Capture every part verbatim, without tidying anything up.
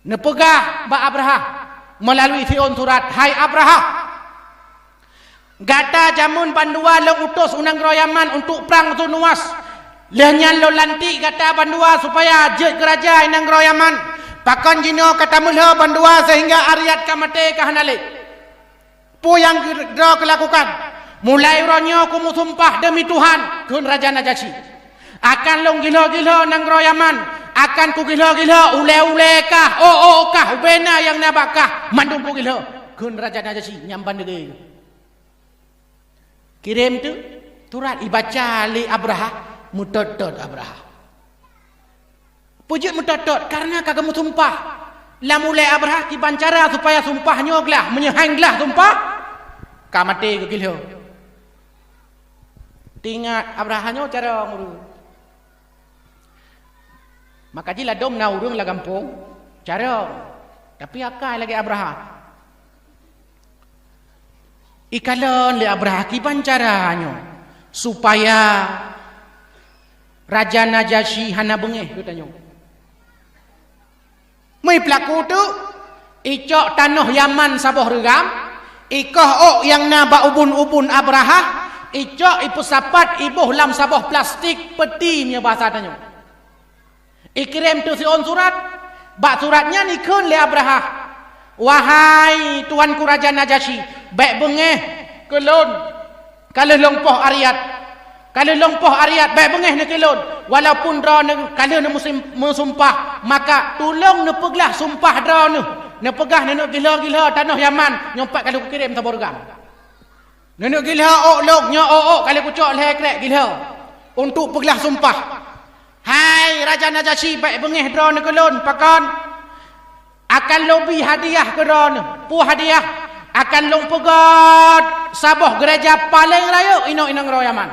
Neupeugah bak Abrahah meulalu siôn surat, "Hai Abrahah, gata jameun bandua lôn utus u nanggroe Yaman untuk prang Zunuwas. Lheueh nyan lôn lantik gata bandua supaya jeuet keu raja i nanggroe Yaman. Pakon jinoe ka tameulhö bandua seuhingga Aryat ka maté ka hana lé?" Peue nyang droe kulakukan? Mulai uroe nyoe kumeusumpah deumi Tuhan, kheun Raja Najasyi, akan lôn gilho-gilho nanggroe Yaman, akan kugilho-gilho ulée-ulée kah, ôk-ôk kah, ubena nyang na bak kah, mandum kugilho, kheun Raja Najasyi nyang ban deungoe. Kirém teuk surat ibaca lé Abrahah, meutot-tot Abrahah. Peue jeuet meutot-tot? Kareuna ka geumeusumpah. Lam ulée Abrahah kiban cara supaya sumpah nyoe glah. Meunyoe han glah sumpah, ka maté geugilho. Teuingat Abrahah nyoe carông ureuëng. Maka jiladôm na ureuëng lam gampông carông, tapi akai lagée Abrahah. Ikalon lé Abrahah kiban cara nyoe supaya Raja Najasyi hana beungéh geutanyoe. Meuipeulaku teuk, icok tanoh Yaman saboh reugam, ikoh ôk nyang na bak ubun-ubun Abrahah, icok ipeusapat iboh lam saboh plastik peti meunyoe basa tanyoe. Ikirém teuk siôn surat. Bak surat nyan ikheun lé Abrahah, "Wahai tuanku Raja Najasyi, bék beungéh keu lôn ka lheueh lôn poh Aryat. Ka lheueh lôn poh Aryat, bék beungéh neukeu lôn. Walaupun droeneuh ka lheueh neumeusim-, meusumpah, maka tulông neupeuglah sumpah droeneuh. Neupeugah neuneuk gilho-gilho tanoh Yaman, nyoe pat ka lheueh kukirém saboh reugam. Neuneuk gilho ôk lôn, nyoe ôk-ôk ka lheueh kucok lhée krek gilho untuk peuglah sumpah. Hai Raja Najasyi, bék beungéh droeneuh keu lôn, pakon akan lôn bi hadiah keu droeneuh. Peue hadiah? Akan lôn peugét saboh geureja paleng rayeuk inoe i nanggroe Yaman."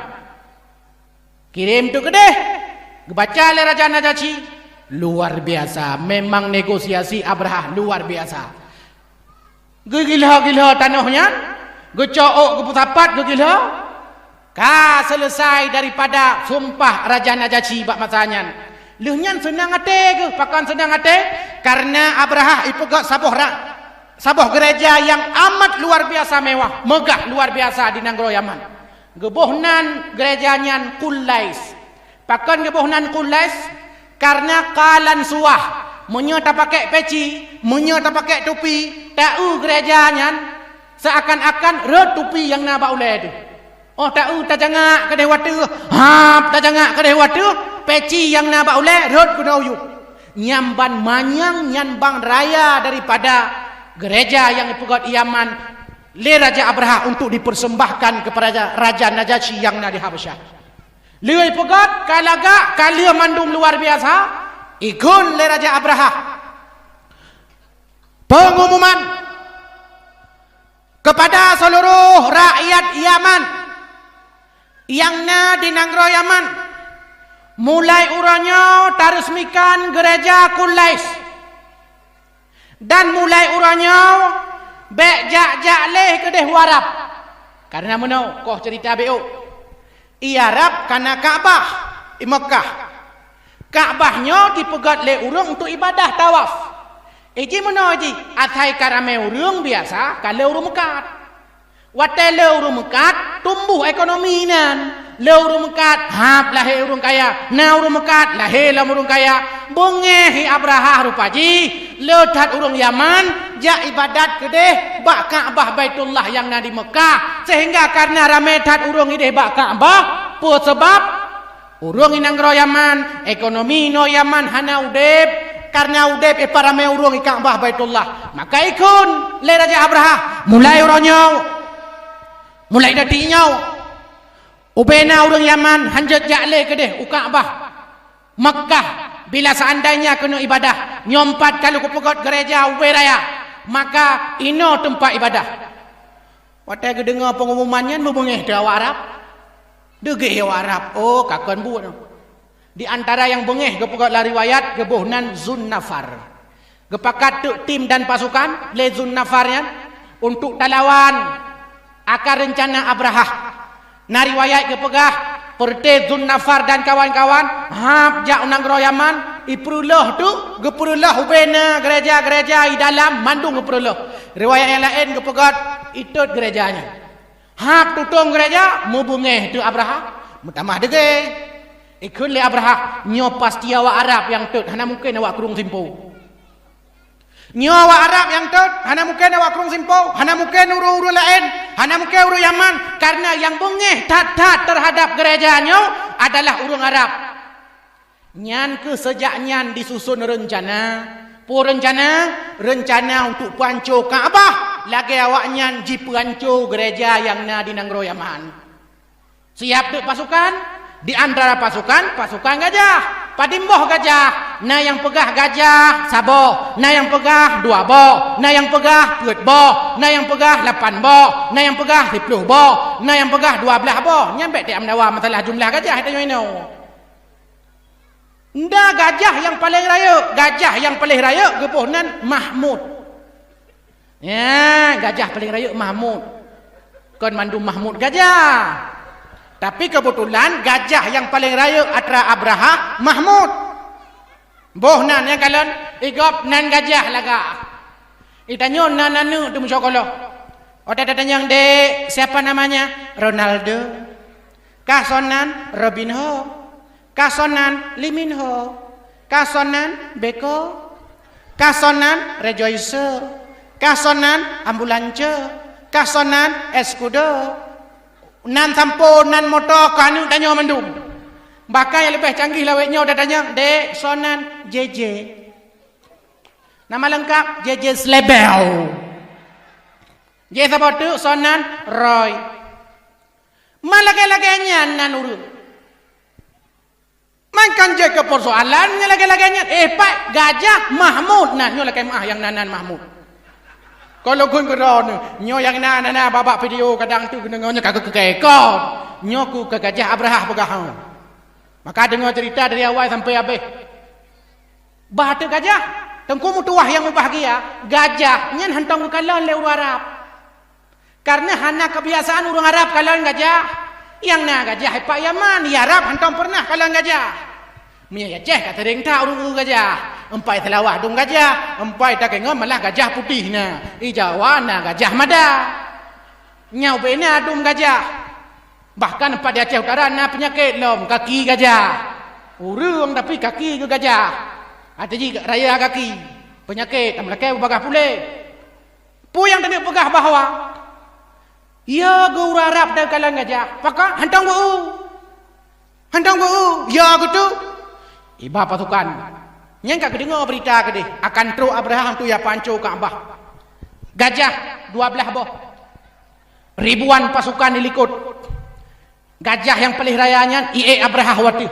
Kirém teuk keudeh, geubaca lé Raja Najasyi, luar biasa, memang negosiasi Abrahah luar biasa. Geugilho-gilho tanoh nyan, geucok ôk geupeusapat geugilho, ka seuleusai daripada sumpah Raja Najasyi bak masa nyan. Lheueh nyan seunang até geuh, pakon seunang até? Kareuna Abrahah ipeugét saboh ra-, saboh geureja nyang amat luar biasa mewah, meugah luar biasa di nanggroe Yaman. Geuboh nan geureja nyan Kullais. Pakon geuboh nan Kullais? Kareuna kalan suwah, meunyoe tapakék peci, meunyoe tapakék tupi, taeu geureja nyan, seuakan-akan rhot tupi nyang na bak ulée teuh. Óh taeu tajangak keudeh wateuh, hab tajangak keudeh wateuh, peci nyang na bak ulée rhot keunoe u yup. Nyan ban manyang nyan ban raya daripada geureja nyang ipeugét i Yaman lé Raja Abrahah untuk dipersembahkan kepada Raja Najasyi nyang na di Habasyah. Lheueh ipeugét ka lagak, ka lheueh mandum luar biasa, ikheun lé Raja Abrahah, "Pengumuman kepada seluruh rakyat Yaman nyang na di nanggroe Yaman, mulai uroe nyoe tareusmikan geureja Kullais. Dan mulai uroe nyoe, bék jak-jak lé keudeh u Arab." Kareuna meunoe, koh ceurita bék ôk. I Arab ka na Ka'bah, i Meukah. Ka'bah nyoe jipeugét lé ureuëng untuk ibadah tawaf. Iji meunoe jih, asai ka ramé ureuëng biasa, ka lé ureuëng meukat. Watée le ureuëng meukat, tumbuh ekonomi nan. Le ureuëng meukat, hab lahé ureuëng kaya. Na ureuëng meukat, lahé lom ureuëng kaya. Beungéh i Abrahah rupa jih, le that ureuëng Yaman jak ibadat keudeh bak Ka'bah Baitullah nyang na di Meukah. Seuhingga kareuna ramé that ureuëng ideh bak Ka'bah, peue seubab? Ureuëng i nanggroe Yaman, ekonomi inoe Yaman hana udeb, kareuna udeb ipat ramé ureuëng i Ka'bah Baitullah. Maka ikheun lé Raja Abrahah, mulai uroe nyoe, mulai detik nyoe, ubena ureuëng Yaman hanjeuet jak lé keudeh u Ka'bah Meukah bila seandainya keuneuk ibadah. Nyoe pat ka lheueh kupeugét geureja ubé raya, maka inoe teumpat ibadah. Watée geudeungoe peungumuman nyan, meubeungéh teuh awak Arab. Deugéh awak Arab, oh, ka kon buet nyoe. Di antara nyang beungéh geupeugét lam riwayat, geuboh nan Zunnafar. Geupakat teuk tim dan pasukan lé Zunnafar nyan untuk talawan akan reuncana Abrahah. Na riwayat geupeugah, peureuté Zunnafar dan kawan-kawan hab jak u nanggroe Yaman, Ipeureuloh tu, geupeureuloh ubena gereja-gereja i dalam mandum geupeureuloh. Riwayat nyang laén geupeugah itot gereja nyan. Hab tutong gereja, meubeungéh teuk Abrahah, meutamah deungéh. Ikheun lé Abrahah, "Nyoe pasti awak Arab nyang tot, hana mungken awak krueng Simpo. Nyoe awak Arab nyang tot, hana mungken awak krueng Simpo, hana mungken ureuëng-ureuëng laén, hana mungken ureuëng Yaman, kareuna nyang beungéh that-that teuhadab gereja nyoe adalah ureuëng Arab." Nyan kheueh seujak nyan jisuson reuncana. Peue reuncana? Reuncana untuk peuhanco Ka'bah, lagée awaknyan jipeuhanco gereja nyang na di nanggroe Yaman. Siap teuk pasukan, di antara pasukan, pasukan gajah. Padum boh gajah, na nyang peugah gajah saboh, na nyang peugah dua boh, na nyang peugah peuet boh, na nyang peugah lapan boh, na nyang peugah siplôh boh, na nyang peugah dua blaih boh. Nyan bék tiam dawa masalah jumlah gajah tanyoe inoe. Nda gajah nyang paleng rayeuk, gajah nyang paleng rayeuk geuboh nan Mahmud. Ya, gajah paleng rayeuk Mahmud. Kon mandum Mahmud gajah. Tapi keubeutulan gajah nyang paleng rayeuk atra Abrahah Mahmud. Boh nan nyang kalon, i gob nan gajah lagak. Itanyoe nan aneuk teumeusyokoloh. Watée tatanyong, "Dek, siapa namanya?" "Ronaldo." Kah sonan Robinho, kah sonan Liminho, kah sonan Beko, kah sonan Rejoice, kah sonan Ambulance, kah sonan Escudo. Nan sampo, nan moto, kah aneuk tanyoe mandum. Bahkan nyang leubeh canggih lawét nyoe tatanyong, "Dek, sonan J J." Nama lengkap, J J Slebeu. J saboh teuk, sonan Roy. Man lagée-lagée nyan nan ureuëng. Man kan jeuet keu persoalan nyoe lagée-lagée nyan. Eh, pat gajah Mahmud nan nyoe lakée meuah nyang nan-nan Mahmud. Kalau gun keudroe nyoe, nyoe nyang na, na, na babak video kadang tu geuneungoe nyoe ka geukeu kon. Nyoe ku keu gajah Abrahah peugah. Maka deungoe cerita dari awai sampai habéh. Bah teuk gajah, Teungku meutuwah nyang mubahgia, gajah nyan hántom geukalon lé ureuëng Arab. Kareuna hana keubiasaan ureuëng Arab kalon gajah. Nyang na gajah i pak Yaman, i Arab hántom peureunah kalon gajah. Meunyoe i Aceh ka sering that ureuëng eu gajah. Empai Seulawah dum gajah, empai Takengon malah gajah putéh na. I Jawa na gajah mada. Nyoe ubena dum gajah. Bahkan pat di Aceh Utara na peunyakét lom, kaki gajah. Ureuëng tapi kaki geuh gajah. Hati jih raya kaki. Peunyakét, tameulakée beubagaih puléh. Peue nyang taneuk peugah bahwa, ya geu ureuëng Arab dan kalon gajah, pakon hántom geu-eu. Hántom geu-eu, ya geutu. Iba pasukan. Nyang ka geudeungoe beurita keudeh, akan trok Abrahah untuk ya panco Ka'bah. Gajah dua blaih boh. Ribuan pasukan dilikot. Gajah nyang paléh raya nyan iék Abrahah watée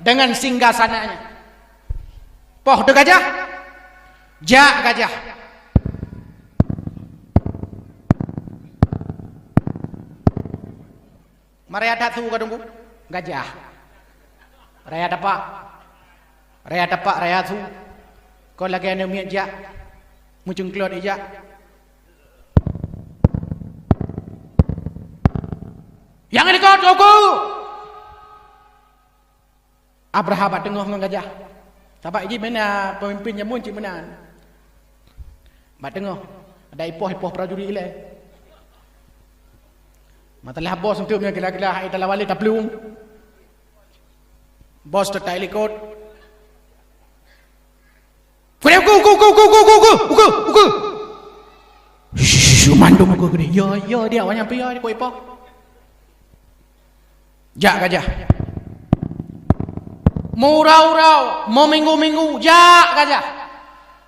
deungon singgasana nyan. Poh teu gajah, jak gajah. Maraya that su ka teungku, gajah. Raya tapak, raya tapak, raya su. Kon lagée aneuk miet jak, meucungklot ijak. Nyang likot uku! Abrahah bak teungoh ngon gajah. Sabab jih meunan peumimpin jameun cit meunan. Bak teungoh, ada ipoh-ipoh prajurit ilée. Masalah bos untuk meunyoe gila-gila hai talawan lé taplueng. Bos teutai likot. Kudeh uku, uku, uku. Shh, mandum uku kudeh. Yo, yo, dia awak nyang pria di kuipo. Jak gajah. Murau-rau, meminggu-minggu, jak gajah.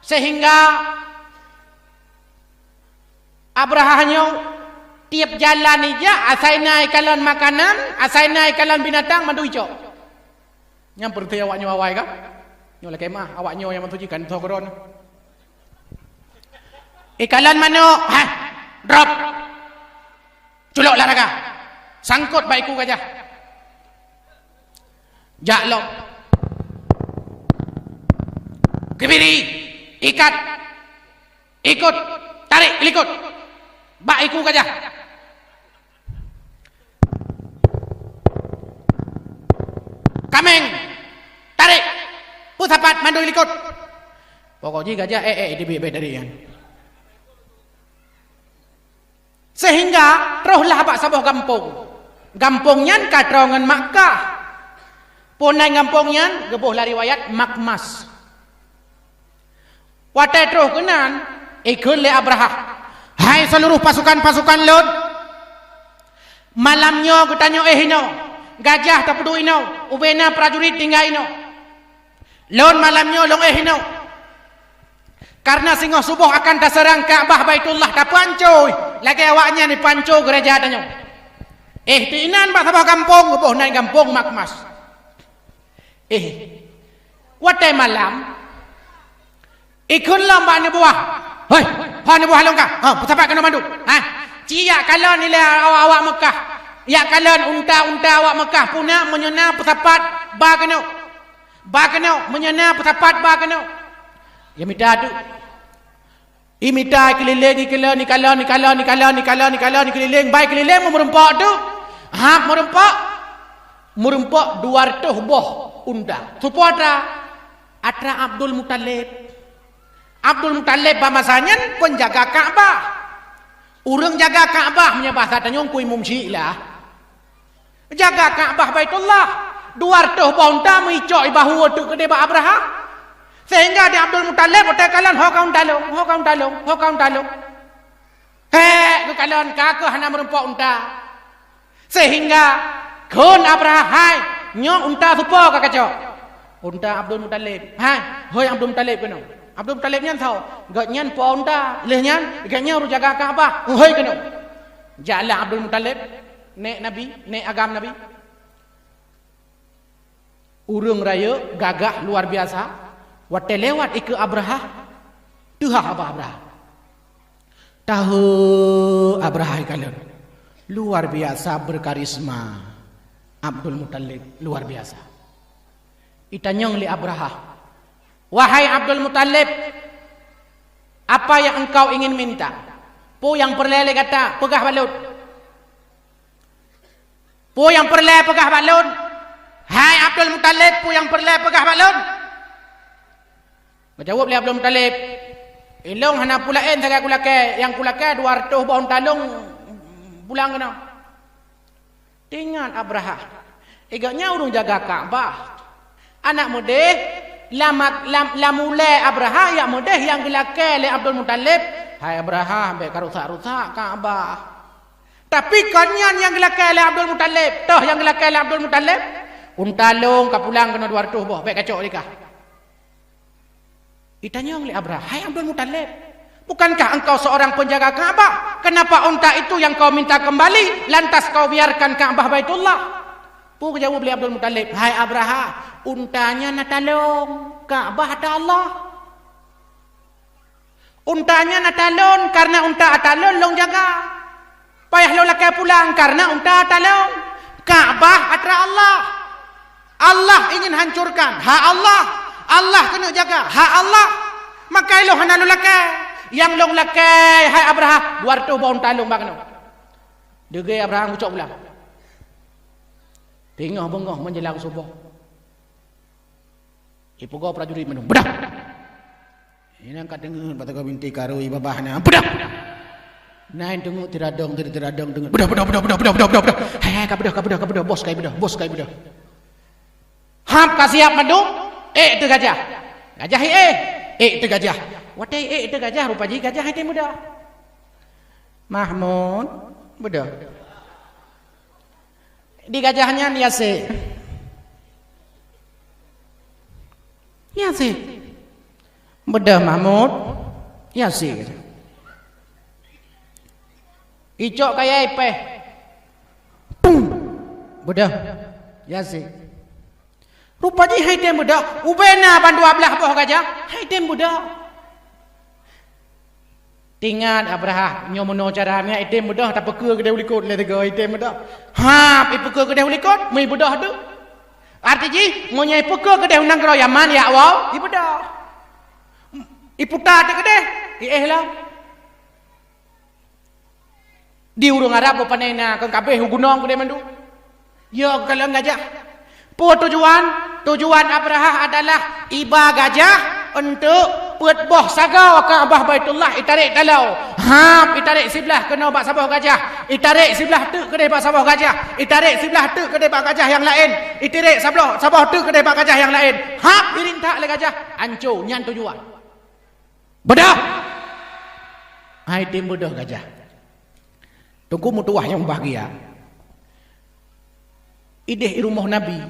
Sehingga Abrahah nyoe tiep jalan ijak, asai na ikalon makanan, asai na ikalon binatang, mandum icok. Nyang peureuté awak nyoe awai ka? Nyoe lakée meuah, awak nyoe nyang mantong jikan tho keudroe. Ikalon manok, hah, drop. Culok lam raga. Sangkot bak iku gajah. Jak lom. Kebiri, ikat. Ikot, tarék, likot. Bak iku gajah. Kaméng, tarék. Sapat mandum likot. Pokok jih gajah, eh, eh, teubiet bak dari nyan. Sehingga trohlah bak saboh gampông. Gampông nyan ka troh ngon Makkah. Peue nan gampông nyan? Geuboh lam riwayat Makmas. Watée troh keunan, ikheun lé Abrahah, "Hai seuluruh pasukan-pasukan lôn, malam nyoe geutanyoe éh inoe, gajah tapeuduek inoe, ubena prajurit tinggai inoe. Lôn malam nyoe lôn éh inoe. Kareuna singoh suboh akan taseurang Ka'bah Baitullah, tapeuhanco, lagée awaknyan jipeuhanco geureja tanyoe. Éh teuh inan bak saboh gampông, geuboh nan gampông Makmas." Éh, watée malam, ikheun lom bak aneuk buah, "Hoi, ho aneuk buah lôn ka, ha, peusapat keunoe mandum. Ha, ci jak kalon ilée awak-awak Meukah. Jak kalon unta-unta awak Meukah, peue na, meunyoe na peusapat ba keunoe. Ba keunoe, meunyoe na peusapat ba keunoe." Ia mita teuk. Imita keulileng, ikalon, ikalon, ikalon, ikalon, ikalon, ikalon, ikalon, ikalon, ikalon, keulileng, bai keulileng meureumpok teuk. Hab meureumpok, meureumpok dua reutôh boh unta. Soe po atra? Atra Abdul Muthalib. Abdul Muthalib bak masa nyan penjaga Ka'bah. Ureuëng jaga Ka'bah meunyoe basa tanyoe kui mumsyi lah. Jaga Ka'bah Baitullah, dua reutôh boh unta meuicok i bahu teuk keudeh bak Abrahah. Sehingga di Abdul Muthalib watée kalon, "Ho ka unta lôn, ho ka unta lôn, ho ka unta lôn." Hék, geukalon ka keuh hana meureumpok unta. Sehingga kheun Abrahah, "Hai, nyoe unta soe po ka kacok?" "Unta Abdul Muthalib." "Hai, hoi Abdul Muthalib keunoe." Abdul Muthalib nyan soe? Gobnyan po unta. Lheueh nyan, gobnyan ureuëng jaga Ka'bah. "Hoi keunoe." Jaklah Abdul Muthalib, nék Nabi, nék agam Nabi. Ureuëng rayeuk gagah luar biasa, watée lewat ikeue Abrahah, teuhah haba Abrahah. Tahe Abrahah ikalon. Luar biasa berkarisma Abdul Muthalib, luar biasa. Itanyong lé Abrahah, "Wahai Abdul Muthalib, apa yang engkau ingin minta? Peue nyang peureulée lé gata, peugah bak lôn." "Peue nyang peureulée peugah bak lôn? Hai Abdul Muthalib, peue nyang peureulée peugah bak lôn?" Geujaweueb lé Abdul Muthalib, "Ilôn hana peue laén sagai kulakée, nyang kulakée dua reutôh boh unta lôn pulang keunoe." Teuingat Abrahah, gobnyan ureuëng jaga Ka'bah. Aneuk meudeh, lam, lam, lam ulée Abrahah, aneuk meudeh nyang geulakée lé Abdul Muthalib, "Hai Abrahah, bék ka rusak-rusak Ka'bah." Tapi kon nyan nyang geulakée lé Abdul Muthalib. Toh nyang geulakée lé Abdul Muthalib? "Unta lôn ka pulang keunoe dua reutôh boh, bék kacok lé kah." Itanyong lé Abrahah, "Hai Abdul Muthalib, bukankah engkau seorang penjaga Ka'bah? Kenapa unta itu yang kau minta kembali, lantas kau biarkan Ka'bah Baitullah?" Peue geujaweueb lé Abdul Muthalib, "Hai Abrahah, unta nyan atra lôn, Ka'bah atra Allah." Unta nyan atra lôn, kareuna unta atra lôn, lôn jaga. Payah lôn lakée pulang, kareuna unta atra lôn. Ka'bah atra Allah. Allah ingin hancurkan, hak Allah. Allah keuneuk jaga, hak Allah. Maka ilôn hana lôn lakée. Nyang lôn lakée, hai Abrahah, dua reutôh boh unta lôn ba keunoe. Deungon Abrahah geucok pulang. Teungoh beungoh menjelang suboh. Ipugoe prajurit mandum, "Beudôh!" Inan ka teungeut bak teungoh binti karui babah na, "Beudôh!" Nan teungeut tiradong, tiradong teungeut, "Beudôh, beudôh, beudôh!" "Hai, hai, ka beudôh, ka beudôh, ka beudôh, bos ka beudôh, bos ka beudôh." Hab ka siap mandum, ék teuk gajah. Gajah ék, ék teuk gajah. Watée ék teuk gajah, rupa jih gajah hai tem beudôh. "Mahmud, beudôh." Di gajah nyan Yasin. Yasin. "Beudôh Mahmud, Yasin." Icok kayée ipéh. Pum. "Beudôh Yasin." Rupa jih hai tem beudôh, ubena ban dua blaih boh gajah, hai tem beudôh. Teuingat Abrahah, nyoe meunoe cara miet item beudôh, tapeukeue keudeh u likot lé tiga item beudôh. Hab, ipeukeue keudeh u likot, meuibeudôh teuk. Arti jih, meunyoe ipeukeue keudeh u nanggroe Yaman, ya Allah, ibeudôh. Iputa teuk keudeh, iéh lom. Di ureuëng Arab beupané na keu kabeh u gunong keudeh mandum. Ya, kalon gajah. Peue tujuan? Tujuan Abrahah adalah Iba gajah untuk peuet boh sagoe Ka'bah Baitullah, itarek taloe. Hab, itarek siblah keunoe bak saboh gajah, itarek siblah teuk keudeh bak saboh gajah, itarek siblah teuk keudeh bak gajah nyang laén, itarek saboh, saboh teuk keudeh bak gajah nyang laén. Hab, irintak lé gajah, anco, nyan tujuan. Beudôh! Hai tem beudôh gajah. Teungku meutuwah nyang bahgia. Ideh i rumoh Nabi,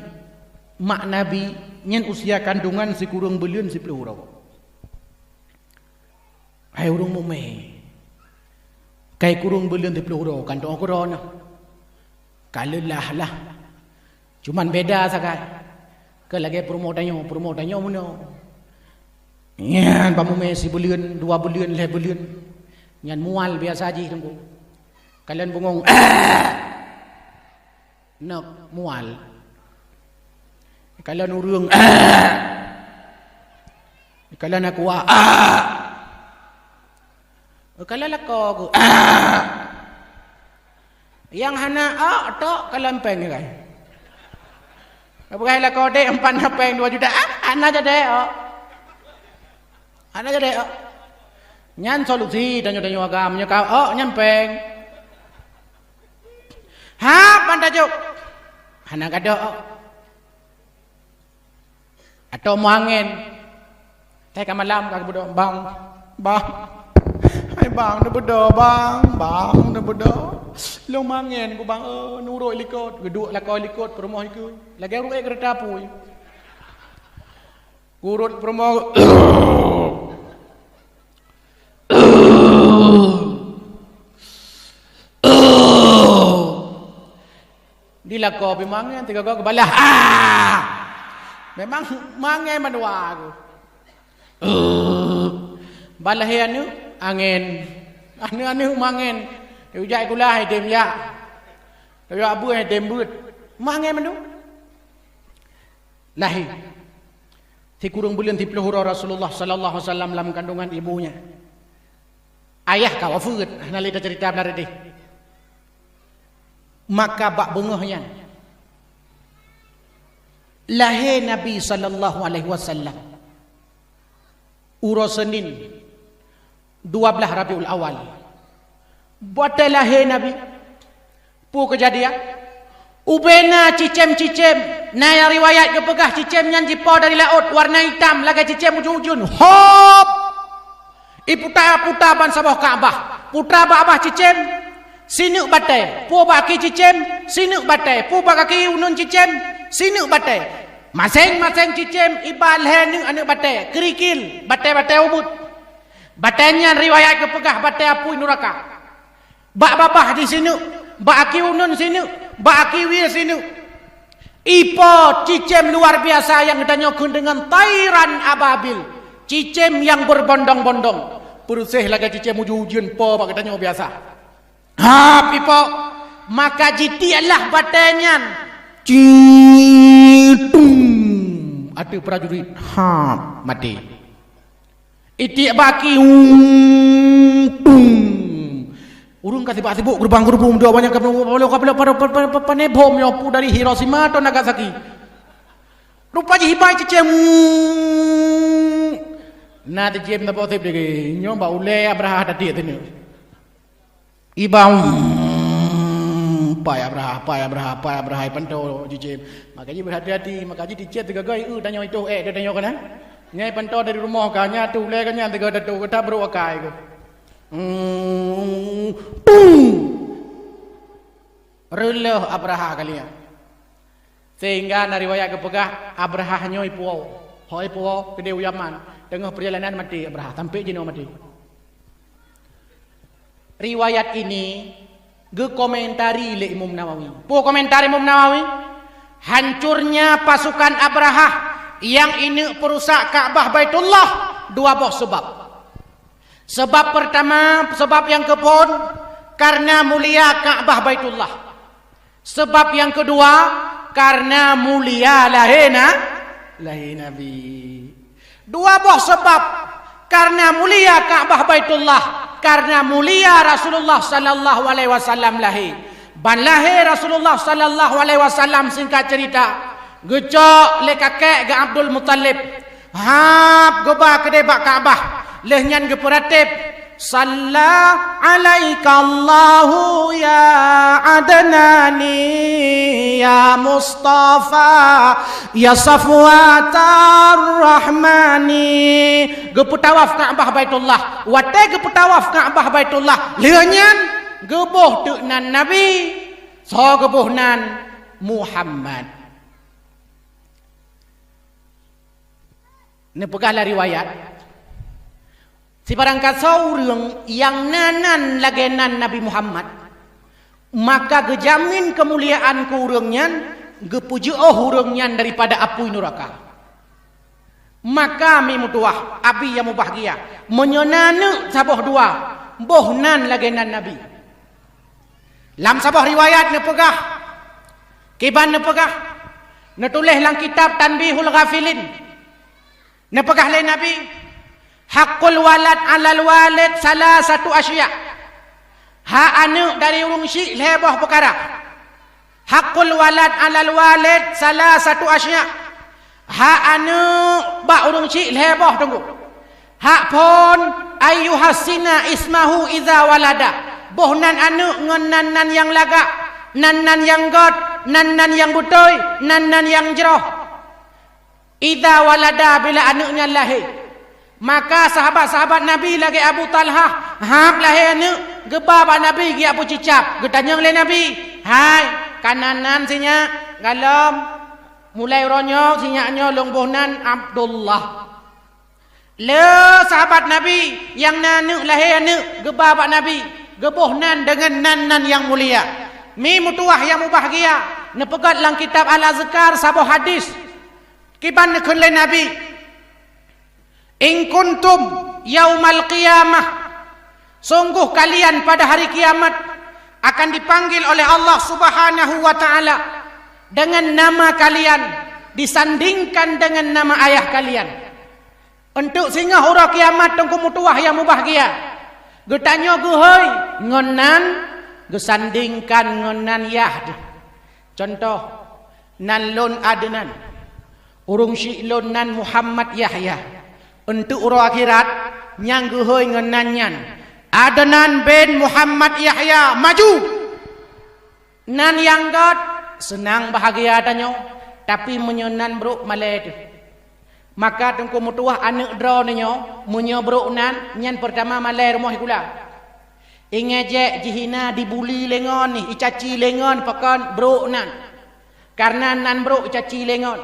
mak Nabi nyan usia kandungan sikureueng buleuen siploh uroe. Hai ureuëng mumé, kai kureueng buleuen siploh uroe kan tu'oh keudroe nyoe. Ka leulah lah. Cuman beda sagai. Keu lagée peurumoh tanyoe, peurumoh tanyoe meunoe. Nyan bak mumé sibuleuen, dua buleuen, lhée buleuen. Nyan mual biasa jih teungku. Kalon bungong. Neuk mual. Kalon ureuëng. Kalon aqua. Kalon lakoe geuh. Nyang hana ôk tok kalon péng nyan. Peugah lakoe dek empat na péng dua juta. Ah, hana jadi ôk. Hana jadi ôk. Nyan solusi tanyoe-tanyoe agam nyoe ka ôk nyan péng. Ha, ban tajok. Hana gadôh ôk. Atau meuangén. Teuka malam ka geubeudôh, "Bang, bang. Hai bang, neubeudôh, bang, bang, neubeudôh. Lôn meuangén ku, bang, eh, nurot likot." Geuduek lakoe likot, peurumoh likot. Lagée ureuëng ék keureuta apui. Kurot peurumoh. Di lakoe pih mangén, tiga goe geubalah. Ah! Memang mangén mandua aku. Balah aneuk angén. Aneuk-aneuk mangén. Ujak kulah idem jak. Tapi abu idem buet. Mangén mandum. Lahé. Sikureueng buleuen siploh uroe Rasulullah sallallahu alaihi wasallam lam kandungan ibunya. Ayah ka wafeuet, hana lé tacerita blah reudeh. Maka bak beungoh nyan, lahé Nabi sallallahu alaihi wasallam uroe Senin, dua blaih Rabiul Awal. Watée lahé Nabi, peue keujadian? Ubena cicém-cicém, na nyang riwayat geupeugah cicém nyan jipo dari laôt, warna itam lagée cicém ujeuen-ujeuen. Hop! Iputa-puta ban saboh Ka'bah. Puta bak babah cicém, sineuk batée. Peue bak kaki cicém, sineuk batée. Peue bak kaki uneun cicém, sineuk batée. Maséng-maséng cicém iba lhée neuk aneuk batée, keurikil, batée-batée ubit. Batée nyan riwayat geupeugah batée apui nuraka. Bak babah jih sineuk, bak aki uneun sineuk, bak aki wie sineuk. Ipo cicém luar biasa nyang geutanyoe kheun deungon tairan ababil, cicém nyang berbondong-bondong, peureuséh lagée cicém ujeuen-ujeuen po bak geutanyoe biasa. Hap ipo, maka jitieklah batée nyan. Citung! Ateueh prajurit, hap, maté. Itiek baki, ung, tung. Ureuëng ka sibak-sibuk geurubang-geurubung, dua banyak ka, panebom nyoe pu dari Hiroshima atau Nagasaki. Rupa jih ibai cicém, ung. Na teucém saboh sép degé, nyoe bak ulée Abrahah tatiek teuneu. Iba, hmm, pai Abrahah, pai Abrahah, pai Abrahah, ipanto cicém. Maka jih beuhati-hati, maka jih ticém teugagai, eu, tanyoe itoh, eh, tanyoe kana. Nyai panto dari rumoh ka, nya tu ulée ka nyan teuga datu, ka tabrok akai ke. Hmm, tung. Reuloh Abrahah kali nyan. Sehingga na riwayat geupeugah, Abrahah nyoe ipuwoe. Ho ipuwoe keudeh u Yaman. Teungoh peurjalanan maté Abrahah, sampai jinoe maté. Riwayat ini geukomentari lé Imam Nawawi. Peue komentar Imam Nawawi? Hancurnya pasukan Abrahah yang ineuk peurusak Ka'bah Baitullah, dua boh sebab. Sebab pertama, sebab nyang keuphon, karena mulia Ka'bah Baitullah. Sebab nyang keudua, karena mulia lahé na-, lahé Nabi. Dua boh sebab, karena mulia Ka'bah Baitullah, karena mulia Rasulullah sallallahu alaihi wasallam lahé. Ban lahé Rasulullah sallallahu alaihi wasallam, singkat cerita, geucok lé kakek geuh Abdul Muttalib. Hab geuba keudeh bak Ka'bah, lheueh nyan geupeuratéb, "Shalla 'alaikallahu ya Adnani, ya Mustafa, ya Safwatar Rahmani." Geupeutawaf Ka'bah Baitullah. Watée geupeutawaf Ka'bah Baitullah, lheueh nyan geuboh teuk nan Nabi, soe geuboh nan Muhammad. Neupeugah lam riwayat, sibarangkasoe ureuëng nyang na nan lagée nan Nabi Muhammad, maka geujamin keumuliaan keu ureuëng nyan, geupeujeuôh ureuëng nyan daripada apui nuraka. Maka mi meutuwah, Abi nyang mubahgia, meunyoe na aneuëk saboh dua, boh nan lagée nan Nabi. Lam saboh riwayat neupeugah, kiban neupeugah, neutuléh lam kitab Tanbihul Ghafilin. Neupeugah lé Nabi, "Haqqul walad 'alal walid salasatu asya'." Hak aneuëk dari ureuëng syiek lhée boh peukara. "Haqqul walad 'alal walid salasatu asya'." Hak aneuëk bak ureuëng syiek lhée boh teungku. Hak phon, "Ayyuhassina ismahu iza walada." Boh nan aneuëk ngon nan-nan nyang lagak, nan-nan nyang gét, nan-nan nyang beutôi, nan-nan nyang jroh. Idza walada, bila aneuëk nyan lahé. Maka sahabat-sahabat Nabi lagée Abu Talhah, hab lahé aneuëk, geuba bak Nabi geujak beucicab, geutanyong lé Nabi, "Hai, ka nan-nan sinyak?" "Galom, mulai uroe nyoe sinyak nyoe lôn boh nan Abdullah." Lé sahabat Nabi nyang na aneuëk lahé aneuëk geuba bak Nabi, geuboh nan deungon nan-nan nyang mulia. Mi meutuwah nyang mubahgia, neupeugét lam kitab Al-Azkar saboh hadis. Kiban neukheun lé Nabi, "In kuntum yaumal qiyamah," sungguh kalian pada hari kiamat akan dipanggil oleh Allah Subhanahu wa Ta'ala dengan nama kalian disandingkan dengan nama ayah kalian. Eunteuk singoh uroe kiamat teungku meutuwah nyang mubahgia, geutanyoe geuhôi ngon nan geusandingkan ngon nan yah. Contoh, nan lôn Adnan, ureuëng syiek lôn nan Muhammad Yahya. Eunteuk uroe akhirat, nyang geuhôi ngon nan nyan, "Adnan bin Muhammad Yahya, maju!" Nan nyang gét, seunang bahgia tanyoe, tapi meunyoe nan brok malée teuh. Maka teungku meutuwah aneuëk droeneuh nyoe, meunyoe brok nan, nyan peurtama malée rumoh sikula. Ingéjék jihina dibuli lé ngon nih, icaci lé ngon pakon brok nan. Kareuna nan brok icaci lé ngon.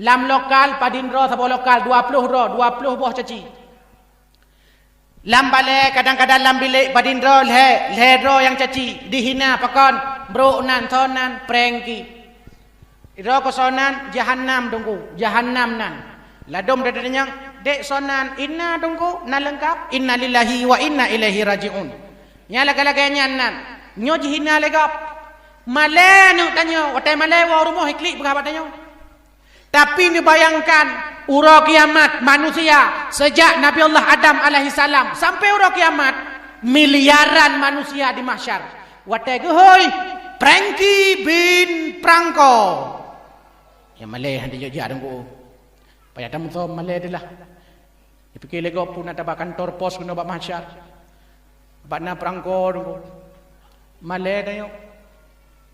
Lam lokal padum droe saboh lokal, dua ploh droe, dua ploh boh caci. Lam balée kadang-kadang lam bilék padum droe lhée, lhée droe nyang caci, dihina pakon, brok nan, soe nan, prengki. Droe keu soe nan, jahannam teungku, jahannam nan. Ladom dada nyang, dek soe nan, inna teungku, na leungkap, inna lillahi wa inna ilaihi raji'un. Nyang lagée-lagée nyan nan, nyoe jihina lé gob. Malée aneuëk tanyoe, watée malée woe rumoh iklik peugah bak tanyoe. Tapi neubayangkan, uroe kiamat manusia, seujak Nabi Allah Adam alaihissalam sampai uroe kiamat, miliaran manusia di mahsyar. Watée geuhôi, Prengki bin Prangko. Ya malée hana jijak teungku. Payah tameusom malée deulah. Dipike lé gob peue na taba kantor pos keunoe bak mahsyar. Bak na Prangko teungku. Malée tanyoe.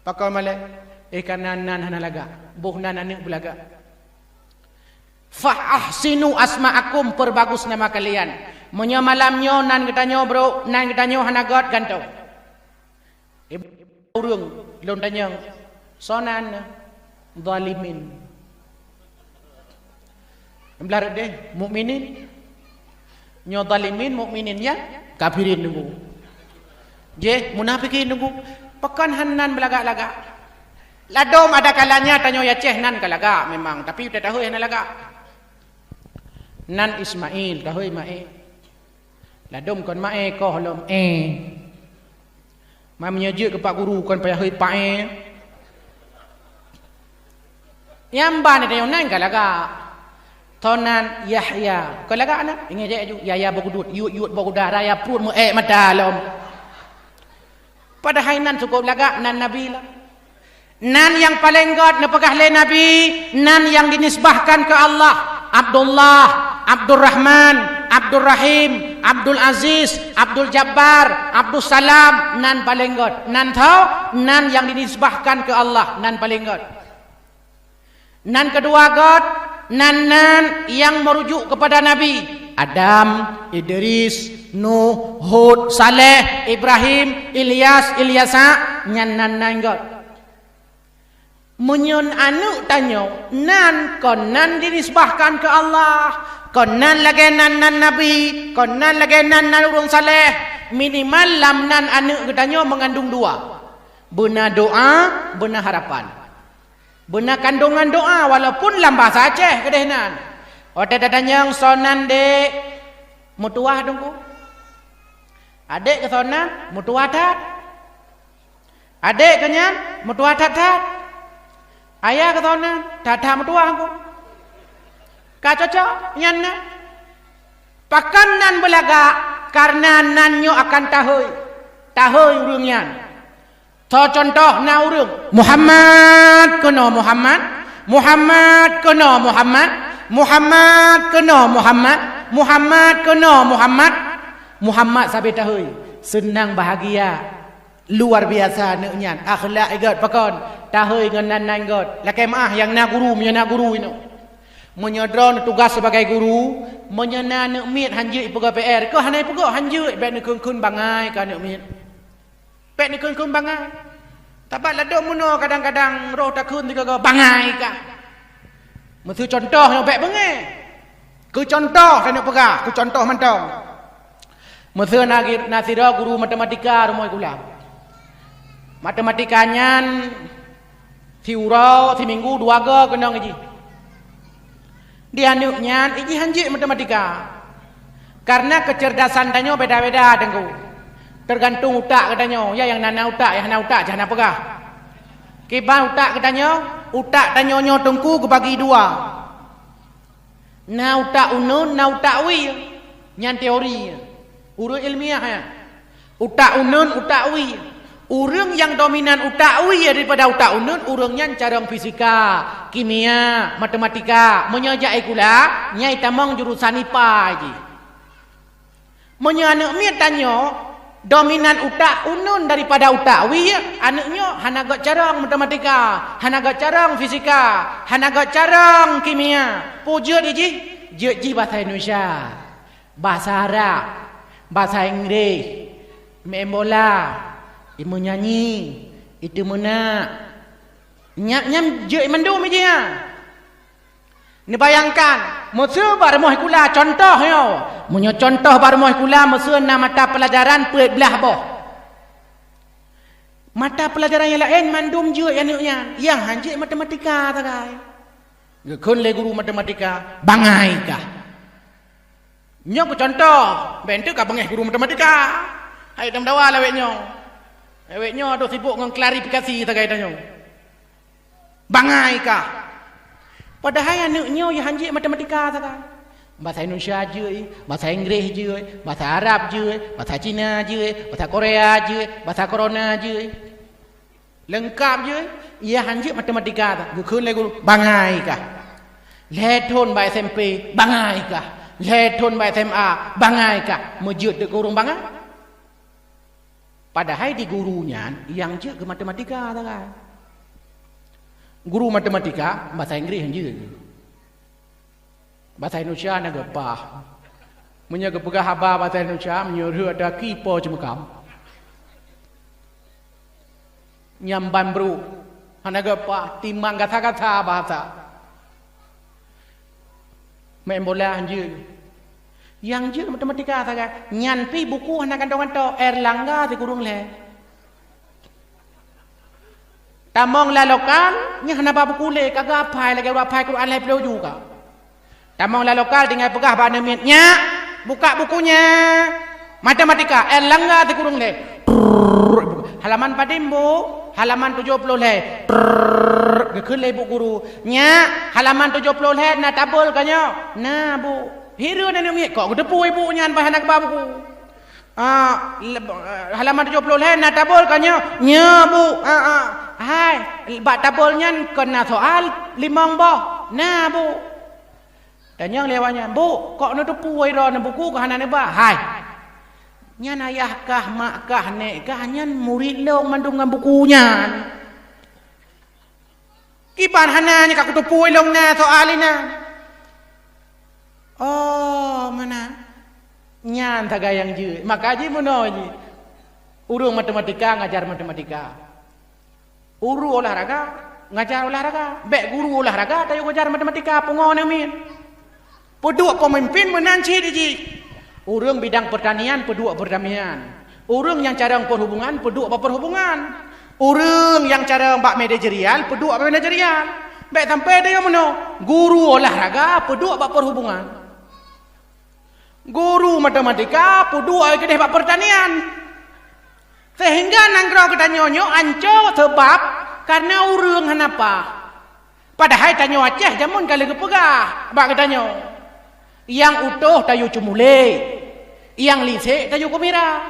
Pakon malée? Eh, kareuna nan hana lagak. Boh nan aneuëk beulagak. Fa ahsinu asma'akum, peurbagus nama kalian. Meunyoe malam nyoe nan geutanyoe brok, nan geutanyoe hana gét, gantoe. Ureuëng lôn tanyong, soe nan? Zalimin. Blah rot deh, mukminin. Nyoe zalimin, mukminin nyan kafirin teungku. Jeh, munafikin teungku. Pakon hana nan beulagak-lagak. Ladom ada kalanya tanyoe Aceh nan ka lagak memang, tapi uteuh tahun hana lagak. Nan Ismail, tahun Ismail. Ladom kon maé koh lom, eh. Meunyoe jeuet keu pak guru kon payah heuet paé. Nyang ban tanyoe nan ka lagak. Tonan Yahya. Kon lagak na? Ingat dek ju. Yahya beuguduet, yut-yut beuguda, raya pruet meu-ék mata lom. Padahai nan cukup lagak nan Nabi lah. Nan nyang paleng gét neupeugah lé Nabi, nan nyang dinisbahkan keu Allah, Abdullah, Abdurrahman, Abdurrahim, Abdul Aziz, Abdul Jabbar, Abdus Salam, nan paleng gét. Nan tho, nan nyang dinisbahkan keu Allah, nan paleng gét. Nan keudua gét, nan-nan nyang meurujuk keupada Nabi, Adam, Idris, Nuh, Hud, Saleh, Ibrahim, Ilyas, Ilyasa, nyan nan-nan gét. Meunyoe aneuëk tanyoe, nan kon nan dinisbahkan keu Allah, kon nan lagée nan-nan nabi, kon nan lagée nan-nan ureuëng saleh, minimal lam nan aneuëk geutanyoe meungandung dua, beuna doa, beuna harapan. Beuna kandongan doa, walaupun lam bahasa Aceh keudeh nan. Watée tatanyong, "Soe nan, Dek?" Meutuwah, Teungku. "Adek keu soe nan?" Meutuwah that. "Adek keu nyan?" Meutuwah that-that. "Ayah keu soe nan?" That-that meutuwah, Teungku. Ka cocok nyan na. Pakon nan beulagak? Kareuna nan nyoe akan tahôi. Tahôi ureuëng nyan. Soe cuntoh na ureuëng, Muhammad keunoe Muhammad, Muhammad keunoe Muhammad, Muhammad keunoe Muhammad, Muhammad keunoe Muhammad, Muhammad sabe tahôi. Seunang bahgia, luar biasa aneuëk nyan, akhlak gét pakon, tahôi ngon nan-nan gét. Lakée meuáh nyang na guru, meunyoe na guru inoe. Meunyoe droe neutugaih sibagai guru, meunyoe na aneuëk miet hanjeuet ipeugah P R, keu hana ipeugah hanjeuet, bék neukheun-kheun bangai keu aneuëk miet. Bék neukheun-kheun bangai. Sabab ladôm meunoe kadang-kadang roh takheun sigoe-goe bangai kah. Meuseu cuntoh nyoe bék beungéh. Keu cuntoh tanyoe peugah, keu cuntoh mantong. Meuseu na, na sidroe guru matematika rumoh sikula. Matematika nyan siuroe, siminggu dua goe keunong jih. Di aneuëk nyan, ijih hanjeuet matematika. Kareuna keuceurdasan tanyoe beda-beda, Teungku. Teugantung utak geutanyoe, ya nyang na, na utak, nyang hana utak, cah hana peugah. Kiban utak geutanyoe, utak tanyoe nyoe Teungku geubagi dua. Na utak uneun, na utak wie. Nyan teori. Ureuëng ilmiah nyan. Utak uneun, utak wie. Ureuëng nyang dominan utak wie daripada utak uneun, ureuëng nyan carông fisika, kimia, matematika. Meunyoe jak sikula, nyan itamong jurusan IPA jih. Meunyoe aneuëk miet tanyoe dominan utak uneun daripada utak wie, aneuëk nyoe hana gét carông matematika, hana gét carông fisika, hana gét carông kimia. Peue jeuet jih? Jeuet jih bahasa Indonesia. Bahasa Arab, bahasa Inggréh, meu'en bola, imeunyanyi, iteumeunak. Nyan, nyan jeuet mandum ijih nyan. Neubayangkan, meuseu bak rumoh sikula, cuntoh nyoe. Meunyoe cuntoh bak rumoh sikula, meuseu na mata peulajaran peuet blaih boh. Mata peulajaran nyang laén mandum jeuet aneuëk nyan, nyang hanjeuet matematika sagai. Geukheun lé guru matematika, bangai kah. Nyoe keu cuntoh, bék teuk ka beungéh guru matematika. Hai tameudawa lé awak nyoe. Awak nyoe dok sibok ngon klarifikasi sagai tanyoe. Bangai kah. Padahai aneuëk nyoe nyang hanjeuet matematika sagai. Bahasa Indonesia jeuet, bahasa Inggréh jeuet, bahasa Arab jeuet, bahasa Cina jeuet, bahasa Korea jeuet, bahasa Corona jeuet. Leungkap jeuet, nyang hanjeuet matematika, geukheun lé guru, bangai kah. Lhée thon bak SMP, bangai kah. Lhée thon bak SMA, bangai kah. Meujeuet teuk keu ureuëng bangai. Padahai di guru nyan nyang jeuet keu matematika sagai. Guru matematika, bahasa Inggréh hanjeuet. Bahasa Indonesia na geupah. Meunyoe geupeugah haba bahasa Indonesia, meunyoe rhot ata ki po ceumeukam. Nyan ban brok. Hana geupah, timang gata-gata bahasa. Meu'en bola hanjeuet. Nyang jeuet matematika sagai. Nyan pih buku hana gantoe-gantoe, Erlangga sikureueng lhée. Tamong lam lokal, nyan hana ba buku lé, ka geuhafai lagée ureuëng hafai Quran lhée ploh ju ka. Tamong lam lokal tinggai peugah bak aneuk miet, "Nyak, buka buku nyak. Matematika, Erlangga sikureueng lhée." Prrrr, halaman padum, Bu? Halaman tujoh ploh lhée. Prrrr, geukheun lé ibu guru, "Nyak, halaman tujoh ploh lhée na tabol ka nyoe?" "Na, Bu." Hireuen aneuk miet, "Kok geuteupeue ibu nyan bah hana geuba buku?" Ah, le-, eh, halaman tujoh ploh lhée na tabol ka nyoe? Nyoe, Bu. Ah, ah. Hai, bak tabol nyan kon na soal limong boh? Na, Bu. Tanyong lé awak nyan, "Bu, kok neuteupue droeneuh buku kah hana neuba?" "Hai, nyan ayah kah, mak kah, nék kah, nyan murit lôn mandum ngon buku nyan. Kiban hana nyan ka kuteupue lôn na soal inan." "Oh, meunan." Nyan sagai nyang jeuet. Maka jimeunoe jih. Ureuëng matematika ngajar matematika. Guru olahraga ngajar olahraga. Bék guru olahraga tayue ngajar matematika, pungo neumiet. Peuduek peumimpin meunan cit jih. Ureuëng bidang pertanian, peuduek pertanian. Ureuëng nyang carông perhubungan, peuduek bak perhubungan. Ureuëng nyang carông bak manajerial, peuduek bak manajerial. Bék sampai deungon meunoe, guru olahraga peuduek bak perhubungan. Guru matematika peuduek keudeh bak pertanian. Sehingga nanggroe geutanyoe nyoe anco seubab kareuna ureuëng hana paih. Padahai tanyoe Aceh jameun ka lheueh geupeugah bak geutanyoe, "Nyang utôh tayue ceumulée, nyang lisek tayue keumira,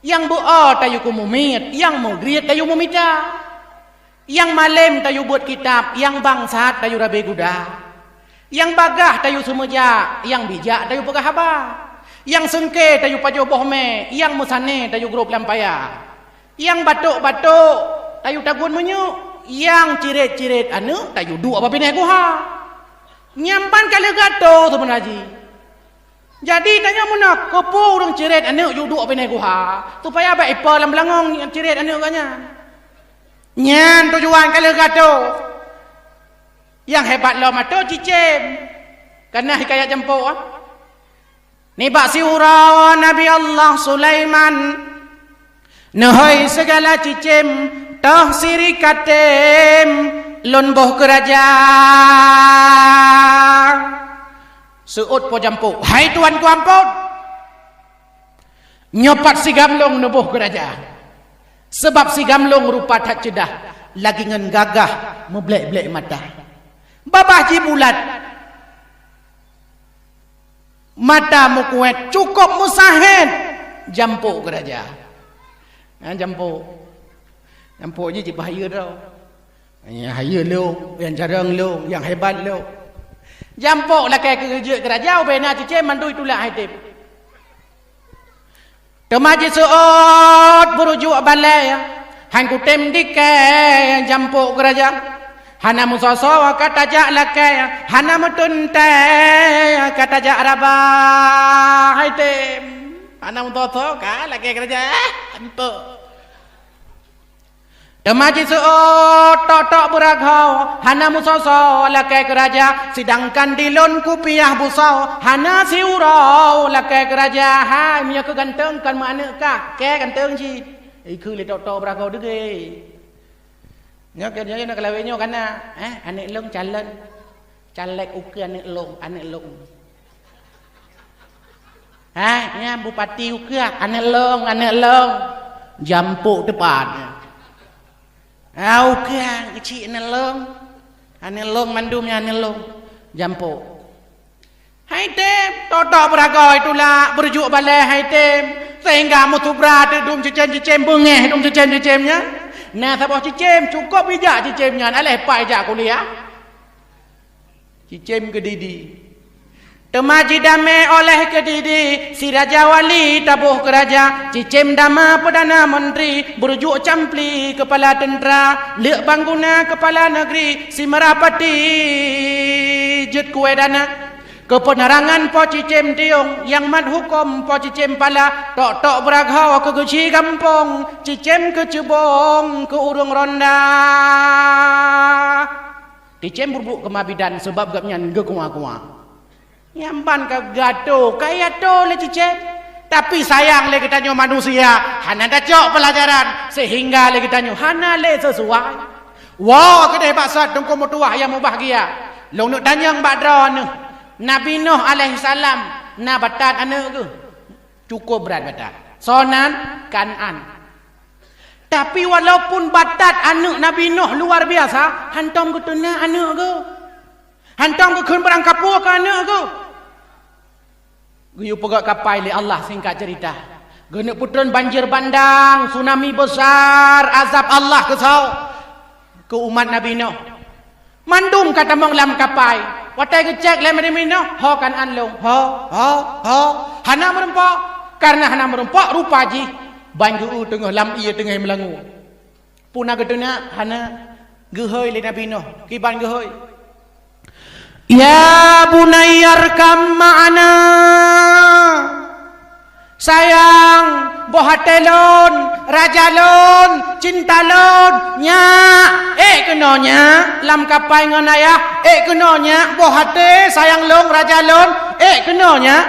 nyang beu-o tayue keumumiet, nyang meugriet tayue meumita, nyang malém tayue beuet kitab, nyang bangsat tayue rabe guda, nyang bagaih tayue seumeujak, nyang bijak tayue peugah haba, nyang seungke tayue pajoh boh mé, nyang meusané tayue grob lam paya." Nyang batok-batok tayue tagun meunyeuk, nyang cirét-cirét aneuëk tayue duek bak binéh guha. Nyan ban ka lheueh geuatô seubeuna jih. Jadi tanyoe meunoe, keupeue ureuëng cirét aneuëk yue duek bak binéh guha, supaya bék ipo lam beulangong nyang cirét aneuëk geuh nyan. Nyan tujuan ka lheueh geuatô. Nyang hebat lom atô cicém. Kana hikayat jampôk, ah. Nibak siuroe Nabi Allah Sulaiman, neuhôi sigala cicém, toh sirikatem lôn boh keuraja. Seuôt po jampôk, "Hai tuanku ampôn, nyoe pat sigamlong neuboh keuraja, seubab sigamlong rupa that ceudah, lagi ngon gagah meublek-blek mata, babah jih bulat, mata meukuet, cukôp meusahet." Jampôk keuraja. Ha, jampôk. Jampôk jih cit bahyeue droe. Nyang hayeue lôn, nyang carông lôn, nyang hebat lôn. Jampôk lakée keu jeuet keuraja, ubena cicém mandum itulak hai tem. Teuma jiseuôt beurujuk balée, han kutem dikée jampôk keuraja. Hana meusoe-soe ka tajak lakée, hana meuteuntée ka tajak raba. Hai tem, hana meusoe-soe ka lakée keuraja, eh, jampôk. Teuma jiseuôt tok-tok beuragoe, hana meusoe-soe lakée keuraja, seudangkan dilôn kupiah busoe, hana siuroe lakée keuraja. Hai, meunyoe keu ganteng kon meu aneuëk kah, kée ganteng cit. Ikheun lé tok-tok beuragoe deugée. Nyoe keu nyoe, nyoe keu lawét nyoe kana, eh, aneuëk lôn calon. Caleg ukeue aneuëk lôn, aneuëk lôn. Hai, nyan bupati ukeue, aneuëk lôn, aneuëk lôn. Jampôk teupat. Ha, ukeue, keuchik aneuëk lôn. Aneuëk lôn mandum nyan aneuëk lôn. Jampôk. Hai tem, tok-tok beuragoe itulak, beurujuk balée hai tem. Sehingga meusubra teuk dum cicém-cicém, beungéh dum cicém-cicém nyan. Na saboh cicém, cukôp ijak cicém nyan, aléh pat ijak kuliah. Cicém keudidi. Teuma jidamé oleh keudidi, si raja wali taboh keuraja, cicém dama perdana menteri, beurujuk campli keupala teuntra, leuk bangguna keupala neugri, si meurah pati jeuet kuwée dana. Keu peunerangan po cicém tiong, nyang mat huköm po cicém pala, tok-tok beuragoe keu geuchik gampông, cicém keu ceubông keu ureuëng ronda. Cicém buet-buet keuma bidan sabab gobnyan geukuwa-kuwa. Nyan ban ka geuatô, ka iatô lé cicém. Tapi sayang lé geutanyoe manusia, hana tacok peulajaran, sehingga lé geutanyoe hana lé seusuai. Woe keudeh bak sot Teungku meutuwah nyang mubahgia. Lôn neuk tanyong bak droeneuh, Nabi Nuh alaihissalam na batat aneuëk geuh? Cukôp brat batat. Soe nan? Kan'an. Tapi walaupun batat aneuëk Nabi Nuh luar biasa, hantom geuteuna aneuëk geuh. Hantom geukheun barang kapue keu aneuëk geuh. Geuyue peugöt kapai lé Allah, singkat cerita. Geuneuk peutron banjir bandang, tsunami besar, azab Allah keu soe? Keu umat Nabi Nuh. Mandum ka tamong lam kapai. Watée geucék lé Nabi Nuh, "Ho Kan'an lôn, ho, ho, ho." Hana meurumpok. Kareuna hana meurumpok, rupa jih ban geu-eu teungoh lam ié teungoh meulangue. Peue na geuteunak? Hana. Geuhôi lé Nabi Nuh. Kiban geuhôi? "Ya bunayya rkab ma'ana." "Sayang, boh até lôn, raja lôn, cinta lôn, nyak, ék keunoe nyak, lam kapai ngon ayah, ék keunoe nyak, boh até, sayang lôn, raja lôn, ék keunoe nyak."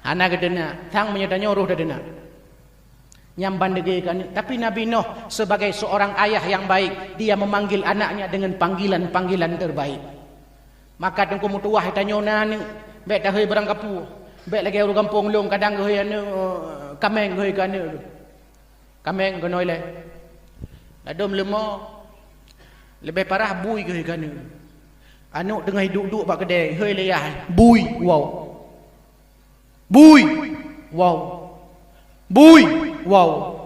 Hana geuteunak, sang meunyoe tanyoe roh teunak. Nyang ban degée keu aneuk. Tapi Nabi Nuh sebagai seorang ayah yang baik, dia memanggil anaknya dengan panggilan-panggilan terbaik. Maka teungku meutuwah tanyoe na aneuk, bék tahôi barang kapue. Bék lagée ureuëng gampông lôn kadang geuhôi aneuk, kaméng geuhôi keu aneuk. Kaméng keunoe ilée. Ladôm leumo, leubeh parah bui geuhôi keu aneuk. Aneuk teungoh duek-duek bak keudée, hôi lé yah, bui, wow. Bui! Wow! Bui! Wow!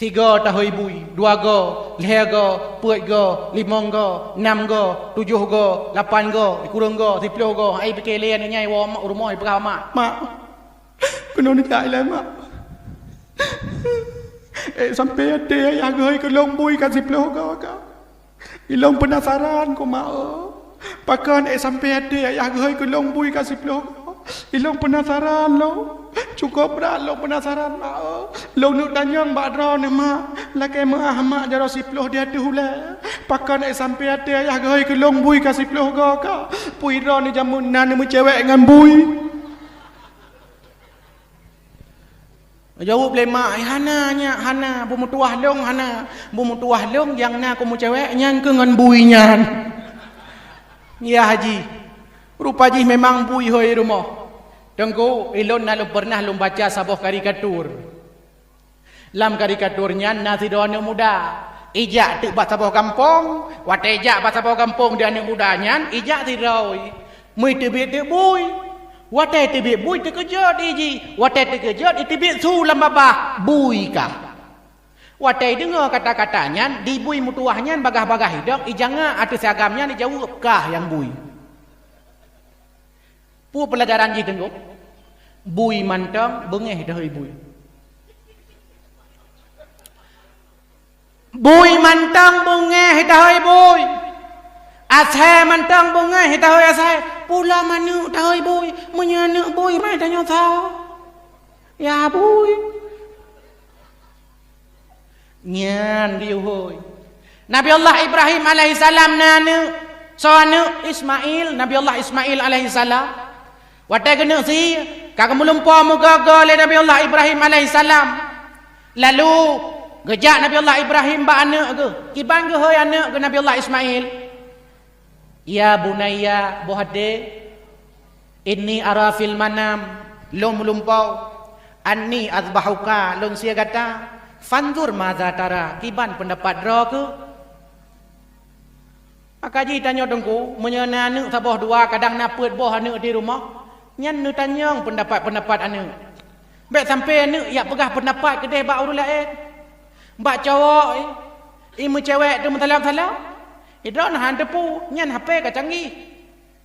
Sigoe tahôi bui, dua goe, lhée goe, peuet goe, limong goe, nam goe, tujoh goe, lapan goe, sikureueng goe, siplôh goe, hai pike lé aneuk nyan, iwoe mak u rumoh, ipeugah mak, "Mak, keunoe neujak ilée, Mak. Ék sampoe até ayah geuhôi keu lôn bui ka siplôh goe ka." "Ilôn peunasaran keu mak, oh. Pakon ék sampoe até ayah geuhôi keu lôn bui ka siplôh goe? Ilôn peunasaran lôn. Cukôp brat lôn peunasaran, mak, oh. Lôn neuk tanyong bak droeneuh, mak. Lakée meuáh mak jaroe siplôh di ateueh ulée. Pakon ék sampoe até ayah geuhôi keu lôn bui ka siplôh goe ka? Peue droeneuh jameun na neumeucewek ngon bui?" Geujaweueb lé mak, "Hana, nyak, hana. Beumeutuwah lôn hana. Beumeutuwah lôn nyang na kumeucewek nyan keuh ngon bui nyan." Ya Haji, rupa jih memang bui hôi rumoh. Teungku, ilôn na lôn peureunah lôn baca saboh karikatur. Lam karikatur nyan na sidroe aneuk muda. Ijak teuk bak saboh gampông, watée ijak bak saboh gampông di aneuk muda nyan, ijak sidroe. Meuteubiet teuk bui. Watée teubiet bui teukeujot iji. Watée teukeujot iteubiet su lam babah, bui kah. Watée ideungoe kata-kata nyan, di bui meutuwah nyan bagaih-bagaih idong, ijangak ateueh si agam nyan ijaweueb, "Kah nyang bui." Peue peulajaran jih teungku? Bui mantong beungéh tahôi bui. Bui mantong beungéh tahôi bui. Asée mantong beungéh tahôi asée. Pula maneuk tahôi bui. Meunyoe aneuk bui mai tanyoe sa. Ya bui. Nyan geuyue hôi. Nabi Allah Ibrahim alaihissalam na aneuk. Soe aneuk? Ismail. Nabi Allah Ismail alaihissalam. Watée geuneuk sie, ka geumeulumpoe meugoe-goe lé Nabi Allah Ibrahim alaihissalam. Lalu, geujak Nabi Allah Ibrahim bak aneuk geuh. Kiban geuhôi aneuk geuh Nabi Allah Ismail. "Ya bunayya, boh até, inni ara fil manam, lôn meulumpoe, anni azbahuka, lôn sie gata, fanzur maza tara, kiban peundapat droe keuh." Maka jih tanyoe teungku, meunyoe na aneuk saboh dua, kadang na peuet boh aneuk di rumoh, nyan neutanyong peundapat-peundapat aneuk. Bék sampoe aneuk jak peugah peundapat keudeh bak ureuëng laén. Bak cowok, i meucewek teumeusalam-salam. Idroen han teupeu, nyan H P ka canggih.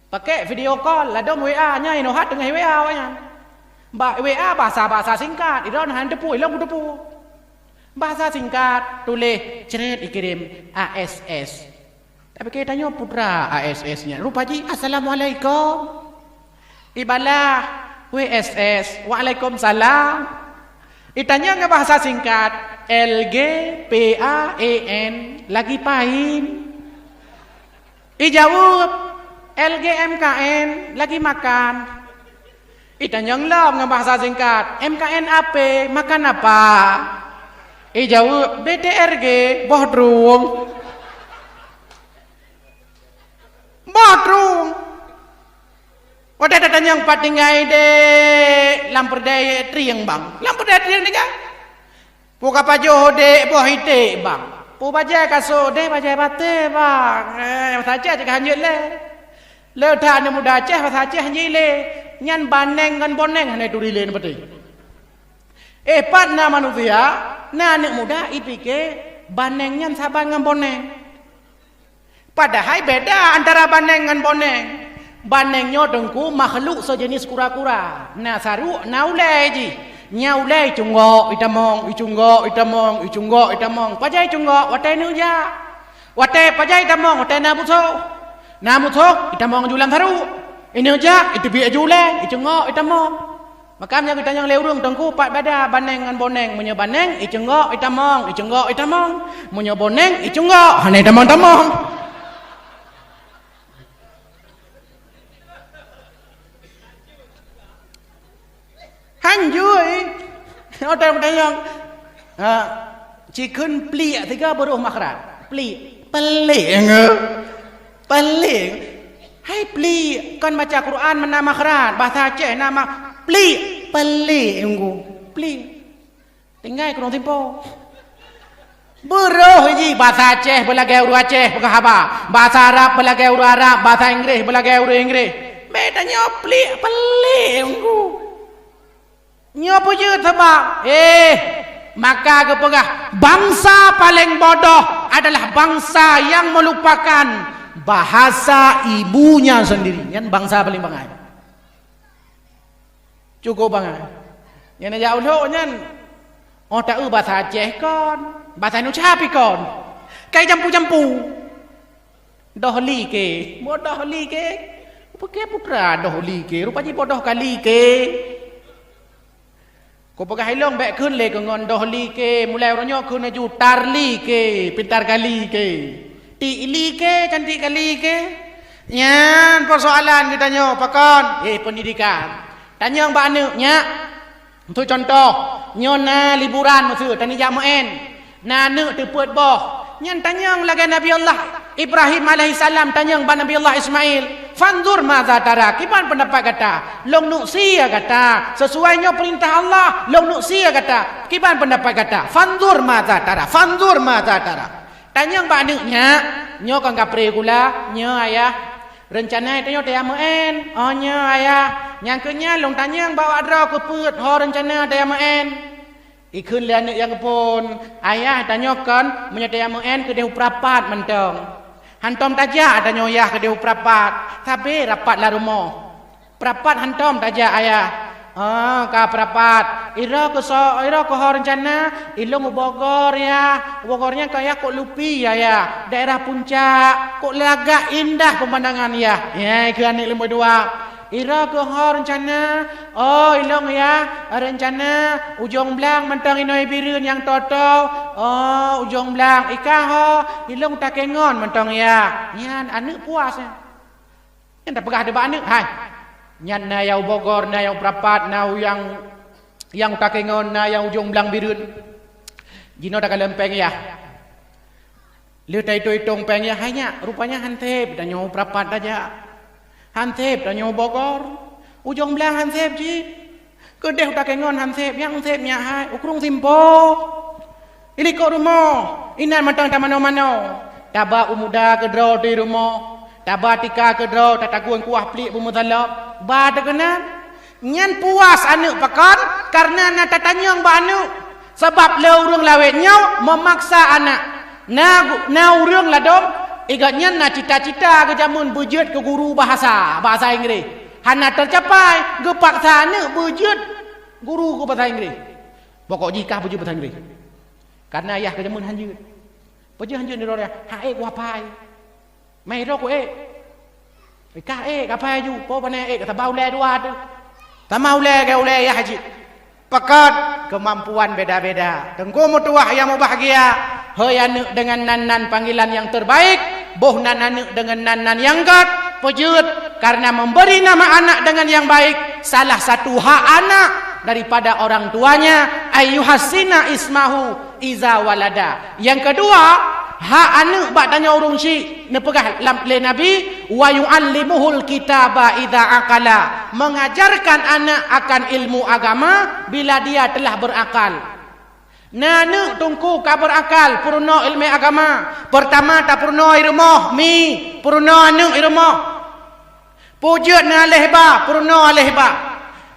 Pakai video call, ladom W A, nyan inoe hat teungoh W A awaknyan. Bak W A bahasa-bahasa singkat, idroen han teupeu, ilong teupeu. Bahasa singkat, tuléh, cret, ikirém, A S S. Tapi keu tanyoe putra A S S nyan. Rupa jih, "Assalamualaikum." Ibalah, "W S S, waalaikumsalam." Itanyong ngon bahasa singkat, "L G P A E N, lagi pain." Ijaweueb, "L G M K N, lagi makan." Itanyong lom ngon bahasa singkat, "M K N A P, makan apa?" Ijaweueb, "B T R G, boh trueng." Boh trueng. Watée tatanyong pat tinggai, "Dek, lam peureudai trieng bang." Lam peureudai trieng tinggai. "Peue ka pajoh, Dek, boh iték bang?" "Peue bajée ka sôk, Dek, bajée batée bang." Eh, bahasa Aceh cit ka hanjeuet lé. Le that aneuk muda Aceh, bahasa Aceh hanjeuet lé. Nyan baneng ngon boneng hana turi lé neupeuteuh. Eh, pat na manusia, na aneuk muda ipike baneng nyan saban ngon boneng. Padahai beda antara baneng ngon boneng. Baneng nyoe teungku makhluk sejenis kura-kura. Na saruek, na ulée jih. Nyang ulée icunggok itamong, icunggok itamong, icunggok itamong. Pajan icunggok? Watée neujak. Watée pajan itamong? Watée na musoh. Na musoh, itamong ju lam saruek. Ineujak, iteubiet ju ulée, icunggok itamong. Makam nyang geutanyong lé ureuëng teungku pat beda baneng ngon boneng. Meunyoe baneng, icunggok itamong, icunggok itamong. Meunyoe boneng, icunggok, hana itamong-tamong. Hanjui. Otak tanyong. Ha, cikheun pliek tiga baroh makhraj. Pliek. Pelik nge. Pelik. Hai pliek, kon baca Quran meunan makhraj, bahasa Aceh nama pliek, pelik ngu. Pliek. Tinggai kurang simpo. Beurôh jih bahasa Aceh beulagée ureuëng Aceh peugah haba, bahasa Arab beulagée ureuëng Arab, bahasa Inggréh beulagée ureuëng Inggréh. Beda nyoe pliek, pelik ngu. Nyoe peue jeuet sabab? Eh, maka geupeugah, bangsa paléng bodoh adalah bangsa yang melupakan bahasa ibunya sendiri. Nyan bangsa paléng bangai. Cukup bangai. Nyang neujak ulok nyan, oh taeu bahasa Aceh kon, bahasa Indonesia pi kon. Kai jampu-jampu. Doh like. Mo doh like. Peue keu putra doh like? Rupa jih bodoh kali ke. Kupeugah ilong bék kheun lé keu ngon doh like. Mulai uroe nyoe kheun laju tar like, pintar kali ke. Tik like, cantik kali ke. Nyan persoalan geutanyoe pakon? Eh, pendidikan. Tanyong bak aneuk, nyak. Untuk contoh, nyoe na liburan miseue, tanijak meu'en. Na aneuk teupeuet boh. Nyan tanyong lagée Nabi Allah Ibrahim alaihissalam tanyong bak Nabi Allah Ismail, "Fanzur maza tara, kiban pendapat gata? Lôn neuk sie gata, sesuai nyoe peurintah Allah, lôn neuk sie gata, kiban pendapat gata? Fanzur maza tara, fanzur maza tara." Tanyong bak aneuk, "Nyak, nyoe kon kapré gula, nyoe ayah. Reuncana tanyoe tajak meu'en." "Oh, nyoe ayah." "Nyang keu nyan lôn tanyong bak awak droe keu peuet, ho reuncana tajak meu'en." Ikheun lé aneuk nyang geuphon, "Ayah, tanyoe kon meunyoe tajak meu'en keudeh u Prapat mantong. Hantom tajak tanyoe yah keudeh u Prapat, sabe rapat lam rumoh. Prapat hantom tajak, ayah." "Oh, ka Prapat. Iroe keu so-, iroe keu ho reuncana?" "Ilong u Bogor, yah. U Bogor nyan ka yah kok lupi, ayah. Daerah puncak, kok lagak indah pemandangan, yah." Nyan ikheun aneuk leumboi dua. "Iroe keu ho reuncana?" "Oh, ilong yah reuncana Ujong Blang mantong inoe Bireuen nyang toe-toe." "Oh, Ujong Blang. Ika ho?" "Ilong Takengon mantong yah." Nyan aneuk puas nyan. Nyan tapeugah teuh bak aneuk, "Hai. Nyan na nyang u Bogor, na nyang u Prapat, na nyang, nyang u Takengon, na nyang Ujong Blang Bireuen. Jinoe takalon péng yah." Lheueh taitong-itong péng yah, "Hai nyak, rupanya han sép tanyoe u Prapat tajak. Han sép tanyoe u Bogor. Ujong Blang han sép cit. Keudeh u Takengon han sép, nyang sép nyak hai, u Krueng Simpo. Ilikot rumoh, inan mantong tamanoe-manoe. Taba u muda keudroe di rumoh, taba tika keudroe tataguen kuah pliek beumeusalop. Ba teuh keunan." Nyan puas aneuk pakon? Kareuna na tatanyong bak aneuk. Sabab lé ureuëng lawét nyoe meumaksa aneuk. Na gu-, na ureuëng ladom, i gobnyan na cita-cita geujameun beujeuet keu guru bahasa, bahasa Inggréh. Hana teucapai, geupaksa aneuk beujeuet guru keu bahasa Inggréh. Pokok jih kah beujeuet bahasa Inggréh. Kareuna ayah geujameun han jeuet. Peue jeuet han jeuet nibak ayah? Han ék kuapai. Meuhai droe ku ék. Kah ék, kapai ju, po pane ék, sama ulée dua teuh. Sama ulée lagée ulée yah jih. Pakon? Keumampuan beda-beda. Teungku meutuwah nyang mubahgia, hôi aneuk deungon nan-nan panggilan nyang terbaik, boh nan aneuk deungon nan-nan nyang gét, peue jeuet, karena memberi nama anak dengan yang baik, salah satu hak anak daripada orang tuanya, ayyuhassina ismahu iza walada. Nyang keudua, hak aneuk bak tanyoe ureuëng chik, neupeugah lam lé Nabi, "Wa yu'allimuhul kitaba idza aqala." Mengajarkan anak akan ilmu agama bila dia telah berakal. Na aneuk teungku ka berakal, peurunoe iéleumé agama. Peurtama tapeurunoe i rumoh, mi, peurunoe aneuk i rumoh. Peue jeuet na aleh ba, peurunoe aleh ba.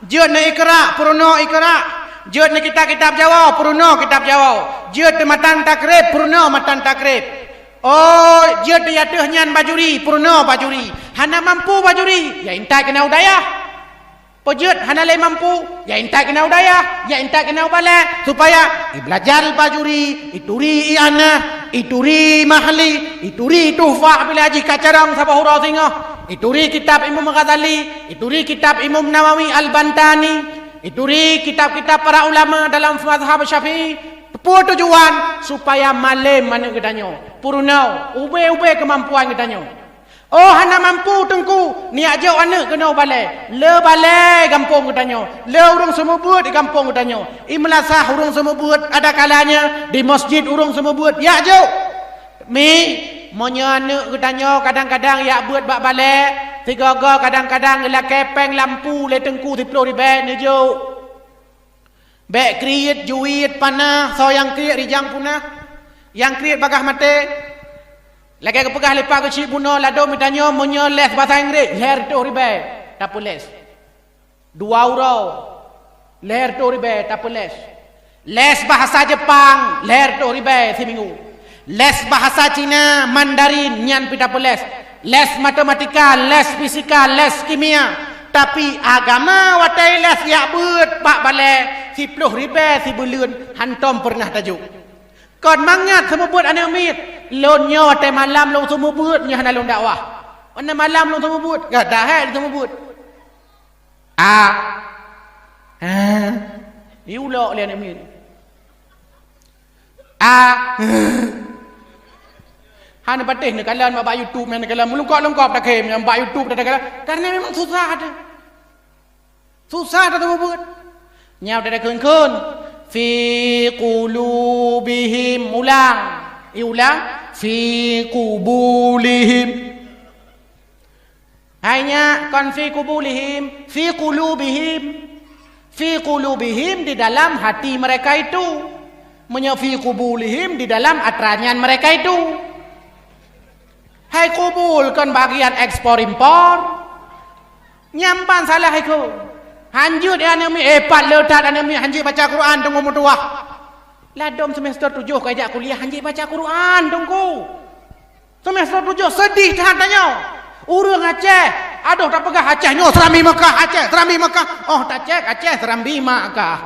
Jeuet na ikra, peurunoe ikra. Jeuet na kitab-kitab Jawoe, peurunoe kitab Jawoe. Jeuet na matan takrib, peurunoe matan takrib. Oh, jeuet di ateueh nyan bajuri, peurunoe bajuri. Hana mampu bajuri, ya intat keunoe u dayah. Peujeuet hana lé mampu, ya intat keunoe u dayah, ya intat keunoe u balée, supaya ibeulajar bajuri, ituri i'anah, ituri mahli, ituri tuhfah bila jih ka carông saboh uroe singoh, ituri kitab Imam Ghazali, ituri kitab Imam Nawawi Al-Bantani, ituri kitab-kitab para ulama dalam mazhab Syafi'i. Peue tujuan? Supaya malém aneuëk geutanyoe, peurunoe ubé-ubé keumampuan geutanyoe. Oh, hana mampu teungku, neujak jok aneuëk keunoe balée. Le balée gampông geutanyoe, le ureuëng seumeubeuet di gampông geutanyoe. I meulasah ureuëng seumeubeuet, ada kalanya di meuseujid ureuëng seumeubeuet, jak jok. Mi, meunyoe aneuëk geutanyoe kadang-kadang jak beuet bak balée, sigoe-goe kadang-kadang geulakée péng lampu lé teungku siplôh ribée neujok. Bék kriet, juet, panah, soe nyang kriet rijang punah, nyang kriet bagaih maté. Lagée geupeugah lé Pak Geuchik bunoe, ladôm geutanyoe meunyoe les basa Inggréh, lhée reutôh ribée tapeules. Dua uroe, lhée reutôh ribée tapeules. Les bahasa Jepang, lhée reutôh ribée siminggu. Les bahasa Cina, Mandarin, nyan pih tapeules. Les matematika, les fisika, les kimia. Tapi agama watée les jak beuet bak balée, siplôh ribée sibuleuen hantom peureunah tajok. Kon mangat seumeubeuet aneuëk miet, lôn nyoe watée malam lôn seumeubeuet nyoe hana lôn dakwah. Watée malam lôn seumeubeuet, gata hai seumeubeuet. A. A. Iulok lé aneuëk miet. A. Hana patéh neukalon bak YouTube, meunan neukalon meulungkop-lungkop takheun nyang bak YouTube takalon. Karena memang susah ada. Susah ada teumeubeuet. Nyoe ada kheun-kheun. Fi qulubihim, ulang. Iulang. Fi qubulihim. Hai nyak, kon fi kubulihim, fi qulubihim. Fi qulubihim, di dalam hati mereka itu. Meunyoe fi qubulihim, di dalam atra nyan mereka itu. Hai kubul kon bagian ekspor impor. Nyang ban salah ikeu. Hanjeuet ya aneuëk miet, eh, pat le that aneuëk miet hanjeuet baca Quran teungku meutuwah. Ladôm semester tujoh ka jak kuliah hanjeuet baca Quran teungku. Semester tujoh seudeh that tanyoe. Ureuëng Aceh, adoh tapeugah Aceh nyoe Serambi Mekah, Aceh Serambi Mekah. Oh tacek Aceh Serambi Mekah.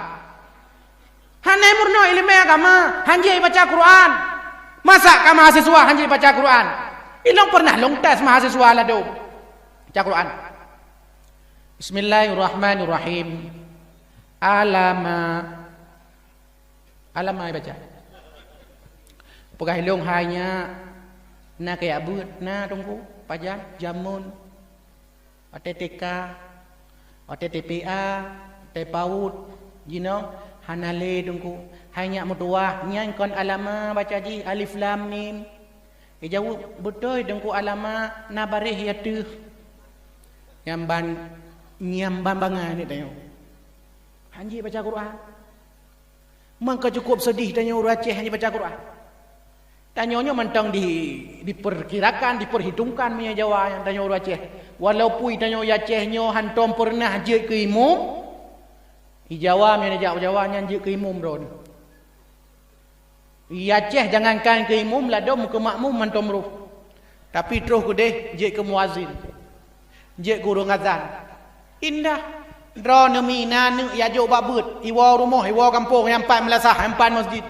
Hana meurunoe iéleumé agama, hanjeuet baca Quran. Masa ka mahasiswa hanjeuet baca Quran? Ilong pernah long tes mahasiswa ladôm baca Quran. Bismillahirrahmanirrahim. Alama. Alama baca. Peugah ilong hai nyak, na keu jak beuet, na teungku, pajan, jameun. Watée TK, watée TPA, watée PAUD, jinoe hana lé teungku. Hai nyak meutuwah, nyan kon alama baca jih alif lam mim. Ijaweueb, beutôi teungku alama na baréh ya teuh. Nyang ban, nyang ban bangai ni tanyoe. Hanjeuet baca Quran. Meuka cukup seudeh tanyoe ureuëng Aceh hana baca Quran. Tanyoe nyoe mantong di, diperkirakan, diperhitungkan meunyoe Jawa nyang tanyoe ureuëng Aceh. Walaupun tanyoe Aceh nyoe hantom peureunah jeuet keu imum, i Jawa meunyoe jak Jawa nyan jeuet keu imum droe. I Aceh jangankan keu imum, ladôm keu makmum mantong roh. Tapi troh keudeh jeuet keu muazin, jeuet keu ureuëng azan. Indah. Droeneuh mi na aneuëk jak jok bak beuet, iwoe rumoh, iwoe gampông, nyang pat meulasah, nyang pat meuseujid.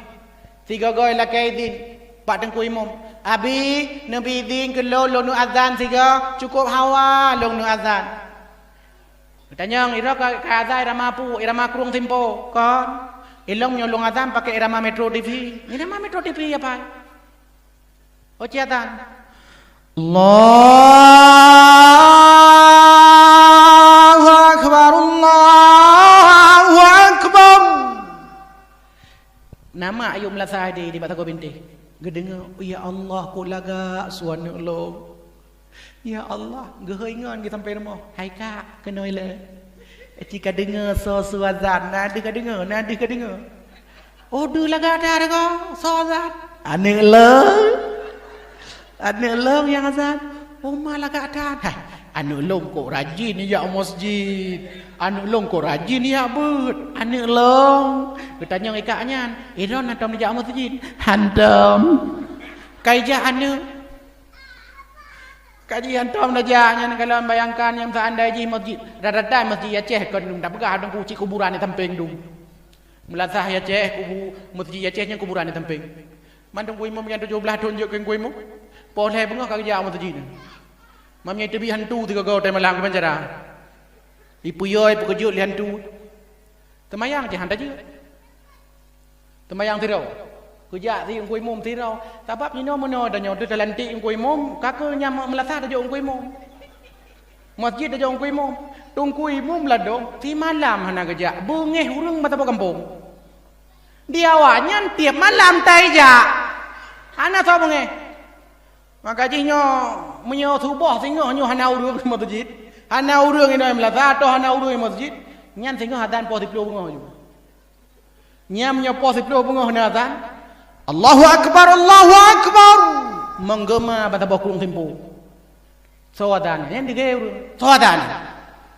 Sigoe-goe lakée idhin bak teungku imum, "Abi, neubi idhin keu lôn, lôn neuazan sigoe, cukup hawa lôn neuazan." Geutanyong, "Iroe ka, ka azan irama peue, irama krueng simpo?" "Kon, ilong nyoe lôn azan pakai irama Metro TV." "Irama Metro TV apa?" "Oh, ci azan." Allahu Akbar, Allahu Akbar. Nama ayub meulasah di, di bak sagoe bintéh. Geudeungoe, "Ya Allah, kok lagak su aneuëk lôn." Ya Allah, geuhôi ngon geuh sampai rumoh. "Hai kak, keunoe le." Ci ka deungoe soe-soe azan, na deuh ka deungoe, na deuh ka deungoe. "Oh, deuh lagak that ko, soe azan?" "Aneuëk lôn. Aneuëk lôn nyang azan." "Oh, ma lagak that." "Hai, aneuëk lôn kok rajin jak meuseujid. Aneuëk lôn kok rajin jak beuet. Aneuëk lôn." Geutanyong i kak nyan, "Droeneuh hantom jak meuseujid?" "Hantom." Ka ijak aneuk. Ka jih hantom tajak nyan, kalau bayangkan nyang seandai jih masjid, rata-rata masjid Aceh kon dum tapeugah dong kucik kuburan di sampéng dum. Meulasah Aceh, kubu, masjid Aceh nyan kuburan di sampéng. Mandum ku imum nyang tujoh blaih thon jeuet keu ku imum. Poh lhèe beungoh ka geujak masjid nyan. Mam nyang teubiet hantu sigoe-goe watèe malam kiban cara. Ipeuyôi, ipeukeujeut lé hantu. Teumayang cit han tajeuet. Teumayang sidroe. Geujak si Teungku Imum sidroe. Sabab jinoe meunoe tanyoe teuh talantik Teungku Imum, ka keuh nyang meulasah tajok Teungku Imum. Masjid tajok Teungku Imum. Teungku Imum ladôm simalam hana geujak. Beungéh ureueng meusaboh gampông. Di awaknyan tiep malam tajak. Hana soe beungéh. Maka jih nyoe, meunyoe suboh singoh nyoe hana ureueng di masjid, hana ureueng inoe meulasah atau hana ureueng di masjid, nyan singoh azan poh siplôh beungoh nyoe. Nyan meunyoe poh siplôh beungoh na azan, "Allahu Akbar, Allahu Akbar," menggema bak saboh krueng Simpo. Soe azan, nyan digée ureueng. Soe azan.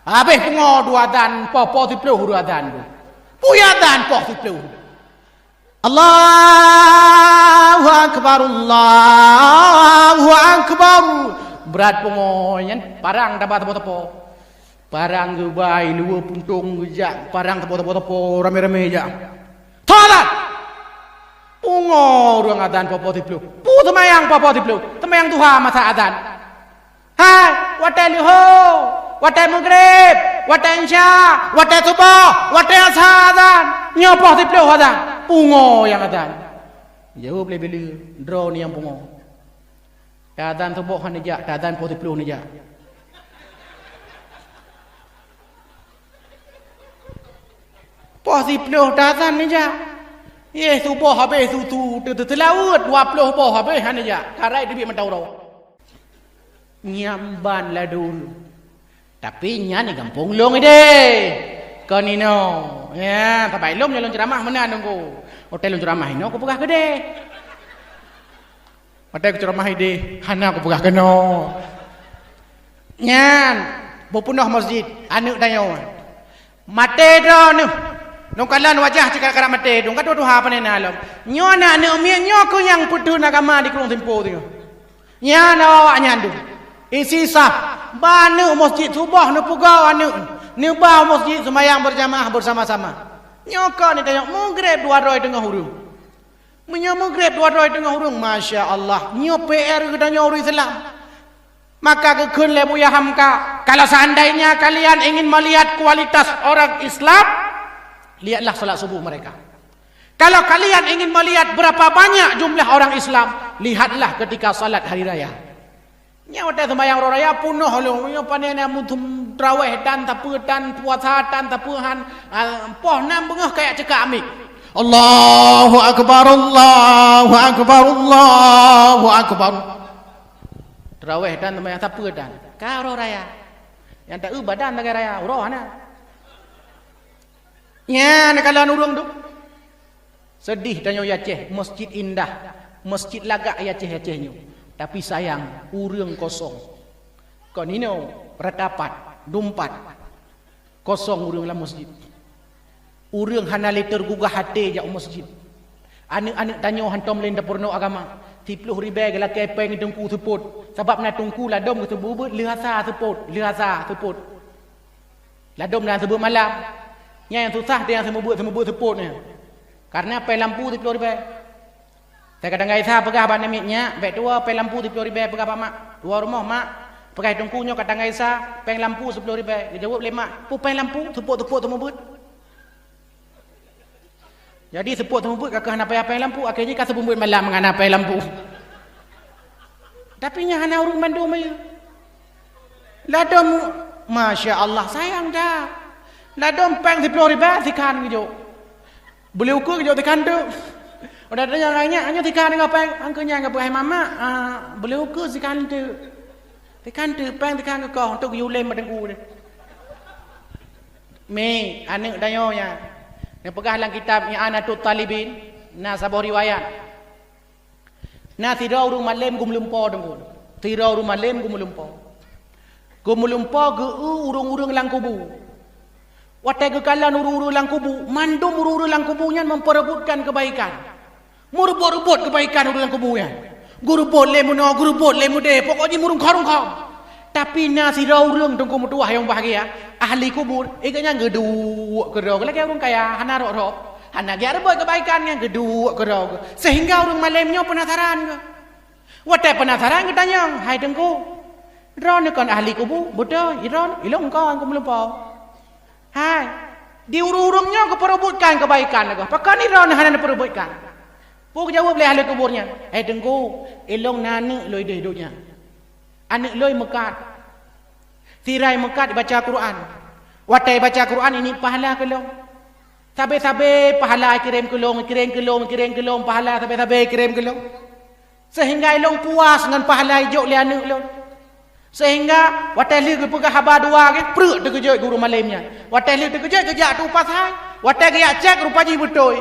Habéh pungo dua azan, poh-poh siplôh ureueng azan tu. Peue azan poh siplôh. "Allahu Akbar, Allahu Akbar." Brat pungo nyan parang taba teupeu-teupeu. Parang geubai luweue puntông geujak, parang teupeu-teupeu ramé-ramé jak. Salat! Pungo ureueng azan poh-poh siplôh. Peue seumayang poh-poh siplôh? Seumayang duha masa azan. Hai, watèe leuhô, watèe meugreb, watèe isya, watèe suboh, watèe asa azan. Nyoe poh siplôh azan. Pungo nyang azan. Jaweueb lé bileu, droeneuh nyang pungo. Tazan suboh han neujak, tazan poh siplôh neujak. Poh siplôh tazan neujak. Yeh, suboh habéh susu, teu-, teu-, teulaweuet, dua ploh boh habéh han neujak. Karai teubiet mata uroe. Nyan ban ladôm. Tapi nyan di gampông lôn idéh. Kon inoe. Ya, sabai lôn nyoe lôn ceuramah meunan nunggu. Watèe lôn ceuramah inoe kupeugah keudéh. Watèe kuceuramah idéh, hana kupeugah keunoe. Nyan, beupeunoh masjid, aneuk tanyoe. Maté droeneuh. Nungkalan wajah cit ka karab maté, dong ka tuha-tuha pane na lom. Nyoe aneuk miet nyoe keuh nyang peutheun agama di Krueng Simpo nyoe. Nyan awak nyan tu. Isi saf. Ba aneuk masjid suboh neupeugoe aneuk. Neuba masjid seumayang berjamaah bersama-sama. Nyoe kon tanyoe meugreb dua droe teungoh ureueng. Meunyoe meugreb dua droe teungoh ureueng, masya Allah. Nyoe P R geutanyoe ureueng Islam. Maka geukheun lé Buya Hamka, "Kalau seandainya kalian ingin melihat kualitas orang Islam, lihatlah salat subuh mereka. Kalau kalian ingin melihat berapa banyak jumlah orang Islam, lihatlah ketika salat hari raya." Nyoe watèe seumayang uroe raya peunoh lôn, nyoe pane na mutum traweh tan, sapeue tan, puasa tan, sapeue han, ah, poh nam beungoh kayak cekak amik. Allahu Akbar, Allahu Akbar, Allahu Akbar. Traweh tan seumayang sapeue tan. Ka uroe raya. Nyang ta-eu badan lagèe raya, uroe hana. Nyan kalon ureueng tu. Seudeh tanyoe di Aceh, masjid indah, masjid lagak di Aceh-Aceh nyoe. Tapi sayang, ureueng kosong. Kon inoe, reutapat, dumpat. Kosong ureueng lam masjid. Ureueng hana lé teugugah até jak u masjid. Aneuk-aneuk tanyoe hantom lé tapeurunoe agama. Siplôh ribèe geulakèe péng teungku seupôt. Sabab na teungku ladôm geuseumeubeuet lheuh asa seupôt, lheuh asa seupôt. Ladôm dan seumeubeuet malam. Nyan nyang susah teuh nyang seumeubeuet-seumeubeuet seupôt nyan. Kareuna péng lampu siplôh ribèe. Teuka tanggai sa peugah bak namiet nyak, "Bèk tuwoe péng lampu siplôh ribèe," peugah bak mak. Tuwoe rumoh, "Mak, peugah teungku nyoe ka tanggai sa, péng lampu siplôh ribèe." Geujaweueb lé mak, "Peue péng lampu? Seupôt-seupôt seumeubeuet." Jadi seupôt seumeubeuet ka keuh hana payah péng lampu, akhé jih ka seumeubeuet malam ngon hana péng lampu. Tapi nyan hana ureueng mandum ayue. Ladôm, masya Allah, sayang that. Ladôm péng siplôh ribèe sikan geujok. Beli ukeue geujok sikan teuk. Udah tanya nyan, "Nyoe sikan ngon péng?" Angkeu nyan geupeugah, "Hai mamak, ah, beli ukeue sikan teuk." Sikan teuk, péng sikan geukoh, untuk geuyue lém bak teungku teuh. Mi, aneuk tanyoe nyan. Neupeugah lam kitab I'anatut Talibin, na saboh riwayat. Na sidroe ureueng malém geumeulumpo teungku. Sidroe ureueng malém geumeulumpo. Geumeulumpo geu-eu ureueng-ureueng lam kubu. Watèe geukalon ureueng-ureueng lam kubu, mandum ureueng-ureueng lam kubu nyan memperebutkan kebaikan. Meureubot-reubot kebaikan ureueng lam kubu nyan. Geureubot lé meunoe, geureubot lé meudéh, pokok jih meurungkhom-rungkhom. Tapi na sidroe ureuëng teungku meutuwah nyang bahgia, ahli kubur, gobnyan geuduek keudroe, lagée ureuëng kaya, hana rot-rot, hana geujak reubot keubaikan nyan, geuduek keudroe. Sehingga ureuëng malém nyoe peunasaran geuh. Watée peunasaran geutanyong, "Hai teungku, droeneuh kon ahli kubur?" "Beutôi, droeneuh, ilôn kon, kon meulumpo." "Hai, di ureuëng-ureuëng nyoe geupeureubutkan keubaikan geuh, pakon droeneuh hana neupeureubutkan?" Peue geujaweueb lé ahli kubur nyan, "Hai teungku, ilôn na aneuëk lôn ideh donya. Aneuëk lôn meukat. Sira meukat ibaca Quran. Watée ibaca Quran, iniet pahala keu lôn. Sabe-sabe pahala ikirém keu lôn, ikirém keu lôn, ikirém keu lôn, pahala sabe-sabe ikirém keu lôn. Sehingga ilôn puas ngon pahala ijok lé aneuëk lôn. Sehingga watée lheueh geupeugah haba dua geuh, preuek teukeujot guru malém nyan. Watée lheueh teukeujot geujak teu pasai. Watée geujak cek rupa jih beutôi.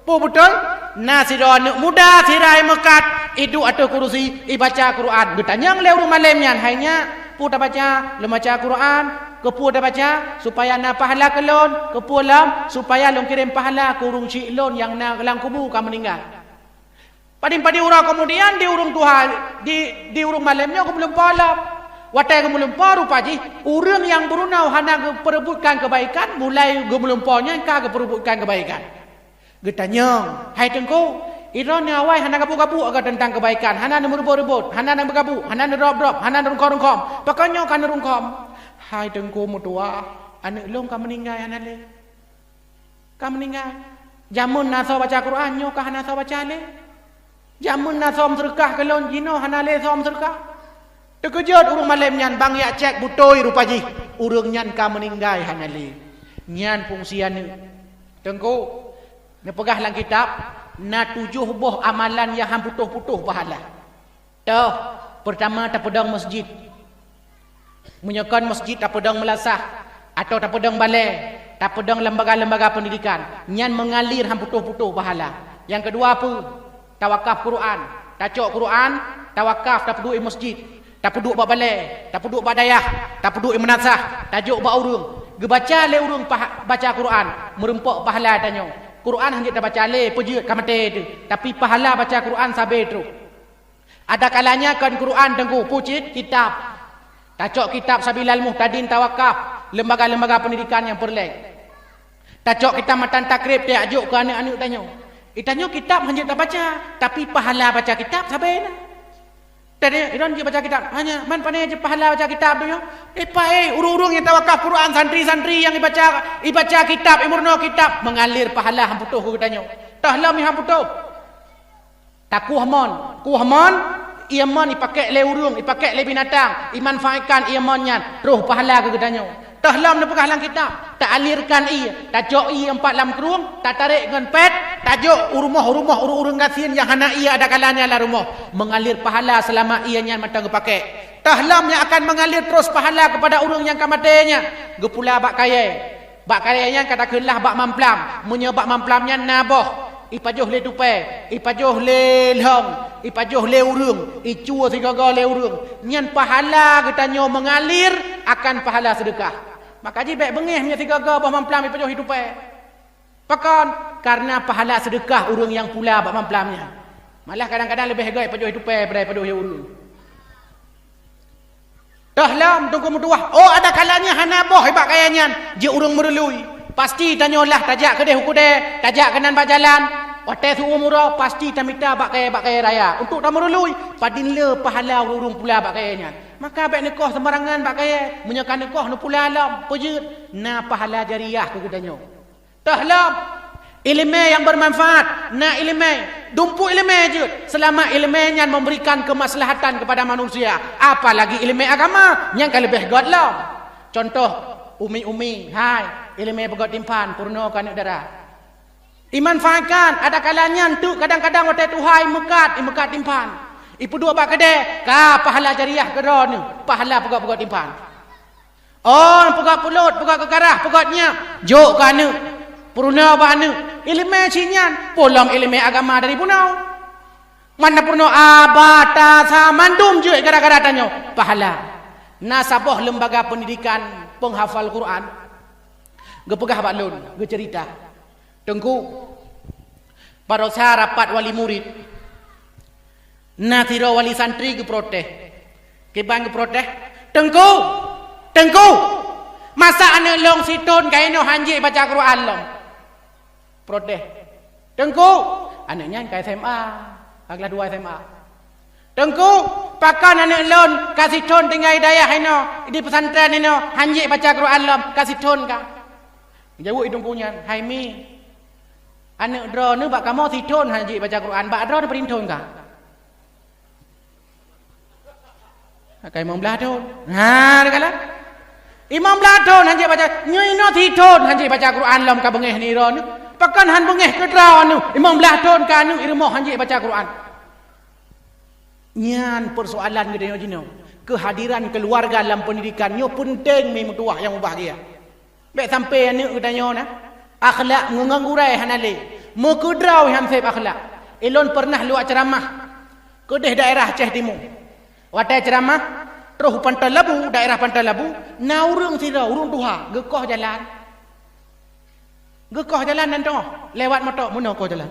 Peue beutôi? Na sidroe aneuëk muda sira meukat iduek ateueh kurusi ibaca Quran." Geutanyong lé ureuëng malém nyan, "Hai nyak, peue tabaca?" "Lôn baca Quran." "Keupeue tabaca?" "Supaya na pahala keu lôn." "Keupeue lom?" "Supaya lôn kirém pahala keu ureuëng syik lôn nyang na lam kubu ka meuninggai." Padum-padum uroe keumudian di ureuëng tuha, di, di ureuëng malém nyoe geumeulumpo lom. Watée geumeulumpo rupa jih, ureuëng nyang bunoe hana geupeureubutkan keubaikan, mulai geumeulumpo nyan ka geupeureubutkan keubaikan. Geutanyong, "Hai teungku, droeneuh awai hana gabuk-gabuk geuh teuntang keubaikan, hana neumeureubot-reubot, hana neumeugabuk, hana neurop-rop, hana neurungkhom-rungkhom. Pakon nyoe ka neurungkhom?" "Hai teungku meutuwah, aneuëk lôn ka meuninggai hana lé." Ka meuninggai. Jameun na soe baca Quran, nyoe ka hana soe baca lé. Jameun na soe meuseudeukah keu lôn, jinoe hana lé soe meuseudeukah. Teukeujot ureuëng malém nyan, ban geujak cek beutôi rupa jih, ureuëng nyan ka meuninggai hana lé. Nyan fungsi aneuëk. Teungku, neupeugah lam kitab, na tujoh boh amalan nyang han putôh-putôh pahala. Toh, peurtama tapeudong masjid. Meunyoe kon masjid tapeudong meulasah, atawa tapeudong balée, tapeudong lembaga-lembaga peundidikan, nyan meungalir han putôh-putôh pahala. Nyang keudua peue? Tawakaf Quran. Tacok Quran, tawakaf, tapeuduek i masjid, tapeuduek bak balée, tapeuduek bak dayah, tapeuduek i meunasah, tajok bak ureuëng. Geubaca lé ureuëng pah-, baca Quran, meurumpok pahala tanyoe. Quran hana jeuet tabaca lé, peue jeuet ka maté teuh, tapi pahala baca Quran sabe troh. Ada kalanya kon Quran teungku, peue cit? Kitab. Tacok kitab Sabilal Muhtadin tawakaf, lembaga-lembaga peundidikan nyang peureulée. Tacok kitab Matan Takrib tajok keu aneuëk-aneuëk tanyoe. Geutanyoe kitab hana jeuet tabaca, tapi pahala baca kitab sabe na. Tadi, droeneuh jeuet baca kitab, hana, man pane jeuet pahala baca kitab tu nyoe? Eh, paéh, ureuëng-ureuëng nyang tawakaf Quran, santri-santri nyang ibaca, ibaca kitab, imeurunoe kitab, meungalir pahala han putôh keu geutanyoe. Toh lom nyang han putôh. Takueh mon. Kueh mon, ié mon ipakék lé ureuëng, ipakék lé binatang, imanfaatkan ié mon nyan, troh pahala keu geutanyoe. Toh lom neupeugah lam kitab, taalirkan ié, tacok ié empat lam krueng, tatarek ngon pét, tajok u rumoh-rumoh ureuëng-ureuëng gasien nyang hana ié ada kalanya lam rumoh, meungalir pahala seulama ié nyan mantong geupakék. Toh lom nyang akan meungalir terus pahala keupada ureuëng nyang ka maté nyan, geupula bak kayée. Bak kayée nyan ka takheun lah bak mamplam. Meunyoe bak mamplam nyan na boh, ipajoh lé tupée, ipajoh lé lhong, ipajoh lé ureuëng, icue sigoe-goe lé ureuëng, nyan pahala geutanyoe meungalir akan pahala seudeukah. Maka jih bék beungéh meunyoe sigoe-goe boh mamplam ipajoh i tupée. Pakon? Kareuna pahala seudeukah ureuëng nyang pula bak mamplam nyan. Malah kadang-kadang leubeh göt ipajoh i tupée daripada ipajoh i ureuëng. Toh lom teungku meutuwah, oh, ada kalanya hana boh bak kayée nyan, jeuet ureuëng meurului. Pasti tanyoe lah tajak keudeh u keudè, tajak keunan bak jalan. Watée su-uem uroe, pasti tamita bak kayée-bak kayée raya untuk tameurului. Padin le pahala ureuëng pula bak kayée nyan. Maka bék neukoh seumbarangan bak kayée, meunyoe ka neukoh neupula lom, peue jeuet? Na pahala jariah keu geutanyoe. Toh lom, iéleumé nyang beumanfaat, na iéleumé, dumpuk iéleumé jeuet, seulama iéleumé nyan meuberikan keumaslahatan keupada manusia, apalagi iéleumé agama, nyang ka leubeh göt lom. Cuntoh, umi-umi, hai, iéleumé peugöt timphan, peurunoe keu aneuëk dara. Imanfaatkan, ada kalanya teuk kadang-kadang watée tuha imeukat, imeukat timphan. Ipeuduek bak keudè, ka pahala jariah keudroe neuh, pahala peugöt-peugöt timphan. Oh, peugöt pulot, peugöt keukarah, peugöt nyak, jok keu aneuëk. Peurunoe bak aneuëk. Iéleumé cit nyan, peue lom iéleumé agama dari bunoe. Mana peurunoe aba, tasa, mandum jeuet gara-gara tanyoe. Pahala. Na saboh lembaga peundidikan peunghafal Quran geupeugah bak lôn, geuceurita, "Teungku, barosa rapat wali murid." Na sidroe wali santri geuprotes. Kiban geuprotes, "Teungku! Teungku! Masa aneuk lôn sithon ka inoe han jeuet baca Quran lom?" Protes. "Teungku!" Aneuk nyan ka S M A, ka kelas dua S M A. "Teungku, pakon aneuk lôn ka sithon tinggai dayah inoe di pesantren inoe han jeuet baca Quran lom, ka sithon ka?" Jaweueb teungku nyan, "Hai mi, aneuk droeneuh bak kamoe sithon han jeuet baca Quran, bak droeneuh padum thon ka?" Ka limong blaih thon. Ha, neukalon. Limong blaih thon han jeuet baca. Nyoe inoe sithon han jeuet baca Quran lom ka beungéh nibak droeneuh. Pakon han beungéh keu droeneuh? Limong blaih thon ka aneuk i rumoh han jeuet baca Quran. Nyan peusoalan geutanyoe jinoe. Keuhadiran keuluwarga lam peundidikan nyoe peunteng, mi meutuwah nyang mubahgia. Bék sampoe aneuk geutanyoe na akhlak ngon gurée hana lé. Meukeudroe han seb akhlak. Ilôn peureunah luwat ceuramah keudeh daerah Aceh Timu. Watée ceuramah, troh Pantai Labu, daerah Pantai Labu, na ureuëng sidroe, ureuëng tuha, geukoh jalan. Geukoh jalan dan teungoh lewat moto, meunoe koh jalan.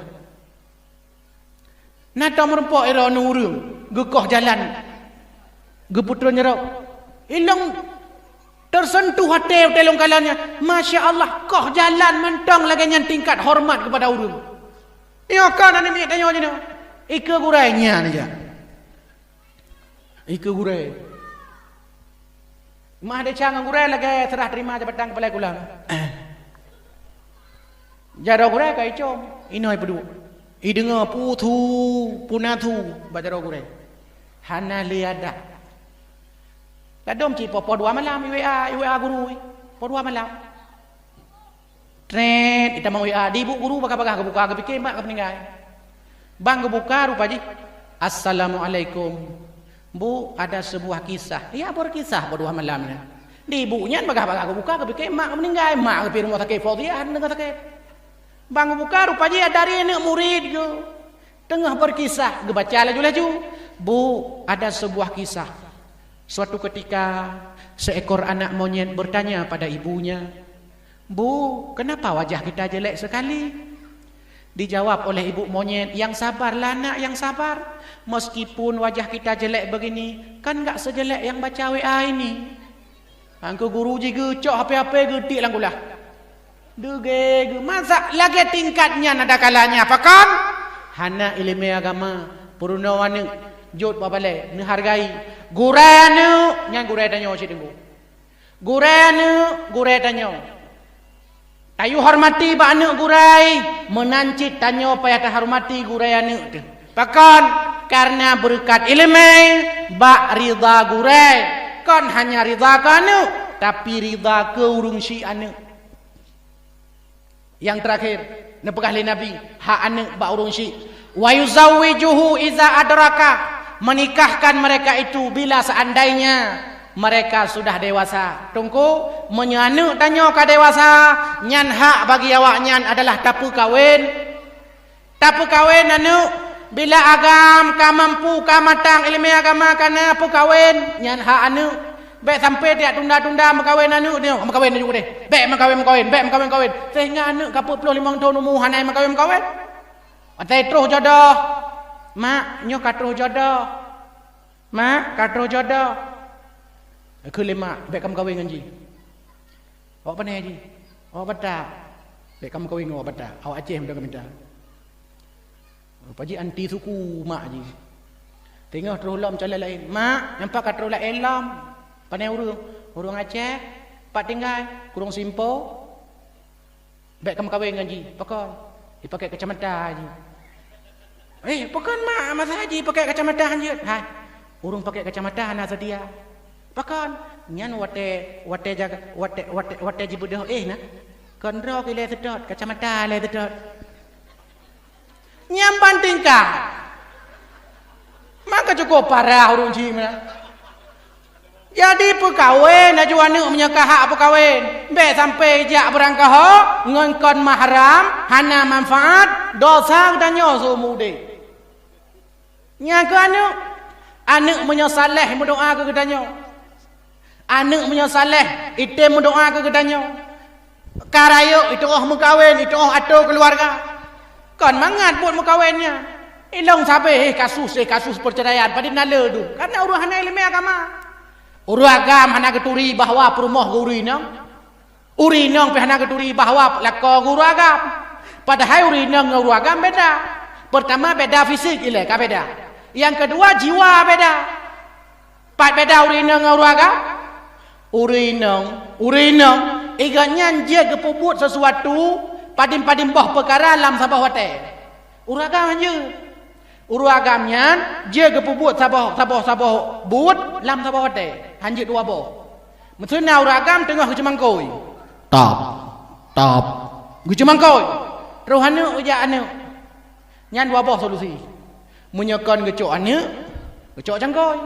Na tom meurumpok droeneuh ureuëng geukoh jalan, geupeutreun jaroe. Ilôn teuseuntuh até watée lôn kalon nyan. Masya Allah, koh jalan mantong lagée nyan tingkat hormat keupada ureuëng. Nyoe kon aneuk miet tanyoe jinoe. Ikeue gurée nyan jak. Ikeue gurée. Mah desya ngon gurée lagée serah terima jabatan kepala sekolah. Jaroe gurée ka icom, inoe peuduek. Ideungoe puthu, punathu bak jaroe gurée. Hana lé adak. Ladom cit poh-poh dua malam i W A, i W A guru, poh dua malam. Tret, itamong W A, dibuet guru bagah-bagah geubuka, geupike mak geupeuninggai. Ban geubuka rupa jih, "Assalamualaikum. Bu, ada sebuah kisah." Ya, berkisah poh dua malam nyan. Dibuet nyan bagah-bagah geubuka, geupike mak geupeuninggai, mak geupike rumoh sakét Fauziah, deungon sakét. Ban geubuka rupa jih dari aneuk murit geuh. Teungoh berkisah, geubaca laju-laju, "Bu, ada sebuah kisah. Suatu ketika, seekor anak monyet bertanya pada ibunya, 'Bu, kenapa wajah kita jelek sekali?' Dijawab oleh ibu monyet, 'Yang sabarlah, Nak, yang sabar. Meskipun wajah kita jelek begini, kan nggak sejelek yang baca W A ini.'" Angku guru jih geucok H P-H P geutiek lam kulah. Deuge geu-, masa lagée tingkat nyan ada kalanya. Pakon? Hana iéleumé agama, peurunoe aneuk, jot bak balée, neuhargai. Gurée aneuk, nyan gurée tanyoe cit teungku. Gurée aneuk, gurée tanyoe. Tayue hormati bak aneuk gurée, meunan cit tanyoe payah tahormati gurée aneuk teuh. Pakon? Kareuna beureukat iéleumé bak ridha gurée. Kon hanya ridha keu aneuk, tapi ridha keu ureuëng syiek aneuk. Nyang teurakhir, neupeugah lé Nabi, hak aneuk bak ureuëng syiek, "Wa yuzawwijuhu iza adraka," menikahkan mereka itu bila seandainya mereka sudah dewasa. Teungku, meunyoe aneuk tanyoe ka dewasa, nyan hak bagi awaknyan adalah tapeukawen. Tapeukawen aneuk, bila agam ka mampu, ka matang iéleumé agama ka na, peukawen, nyan hak aneuk. Bék sampoe tajak tunda-tunda meukawen aneuk nyoe, meukawen aneuk deh. Bék meukawen-meukawen, bék meukawen-kawen. Sehingga aneuk ka peuet ploh limong thon umu hana meukawen-meukawen. Watée troh jodoh, "Mak, nyoe ka troh jodoh. Mak, ka troh jodoh." Kheun lé mak, "Bék kameukawen ngon jih." "Awak pané jih?" "Awak Batak." "Bék kameukawen ngon awak Batak. Awak Aceh meukawen mita." Rupa jih anti suku mak jih. Teungoh troh lom calon laén. "Mak, nyan pat ka troh laén lom." "Pané ureuëng?" "Ureuëng Aceh." "Pat tinggai?" "Krueng Simpo." "Bék kameukawen ngon jih." "Pakon?" "Jipakée kacamata jih." "Eh, pakon mak masa jih pakée kacamata hanjeuet?" "Hai, ureuëng pakée kacamata hana seutia." "Pakon?" "Nyan watée, watée jaga, watée, watée, watée jibeudôh éh na. Kon droe ilée seutôt, kacamata ilée seutôt." Nyan ban tingkat. Maka cukup parah ureuëng jih meunan. Jadi peukawen laju aneuk meunyoe ka hak peukawen. Bék sampoe jak beurangkaho ngon kon mahram, hana manfaat, dosa geutanyoe seumeu udeb. Nyan keuh aneuk. Aneuk meunyoe saleh meudoá keu geutanyoe. Aneuk meunyoe saleh, item meudoá keu geutanyoe. Ka rayeuk, iteuôh meukawen, iteuôh atô keuluwarga. Kon mangat buet meukawen nyan. Ilong sabe, eh, kasus, eh, kasus perceraian, padum na le dum. Karena ureuëng hana iéleumé agama. Ureuëng agam hana geuturi bahwa peurumoh geu ureuëng inong. Ureuëng inong pih hana geuturi bahwa lakoe geu ureuëng agam. Padahai ureuëng inong ngon ureuëng agam beda. Pertama, beda fisik, ilée ka beda. Nyang keudua, jiwa beda. Pat beda ureuëng inong ngon ureuëng agam? Ureuëng inong, ureuëng inong, i gobnyan jeuet geupeubuet sesuatu padum-padum boh peukara lam saboh watée. Ureuëng agam hana jeuet. Ureuëng agam nyan jeuet geupeubuet saboh, saboh, saboh buet lam saboh watée, hana jeuet dua boh. Miseue na ureuëng agam teungoh geuceumangkôi. Tap, tap. Geuceumangkôi. Troh aneuëk geujak aneuëk. Nyan dua boh solusi. Meunyoe kon geucok aneuëk, geucok cangkôi.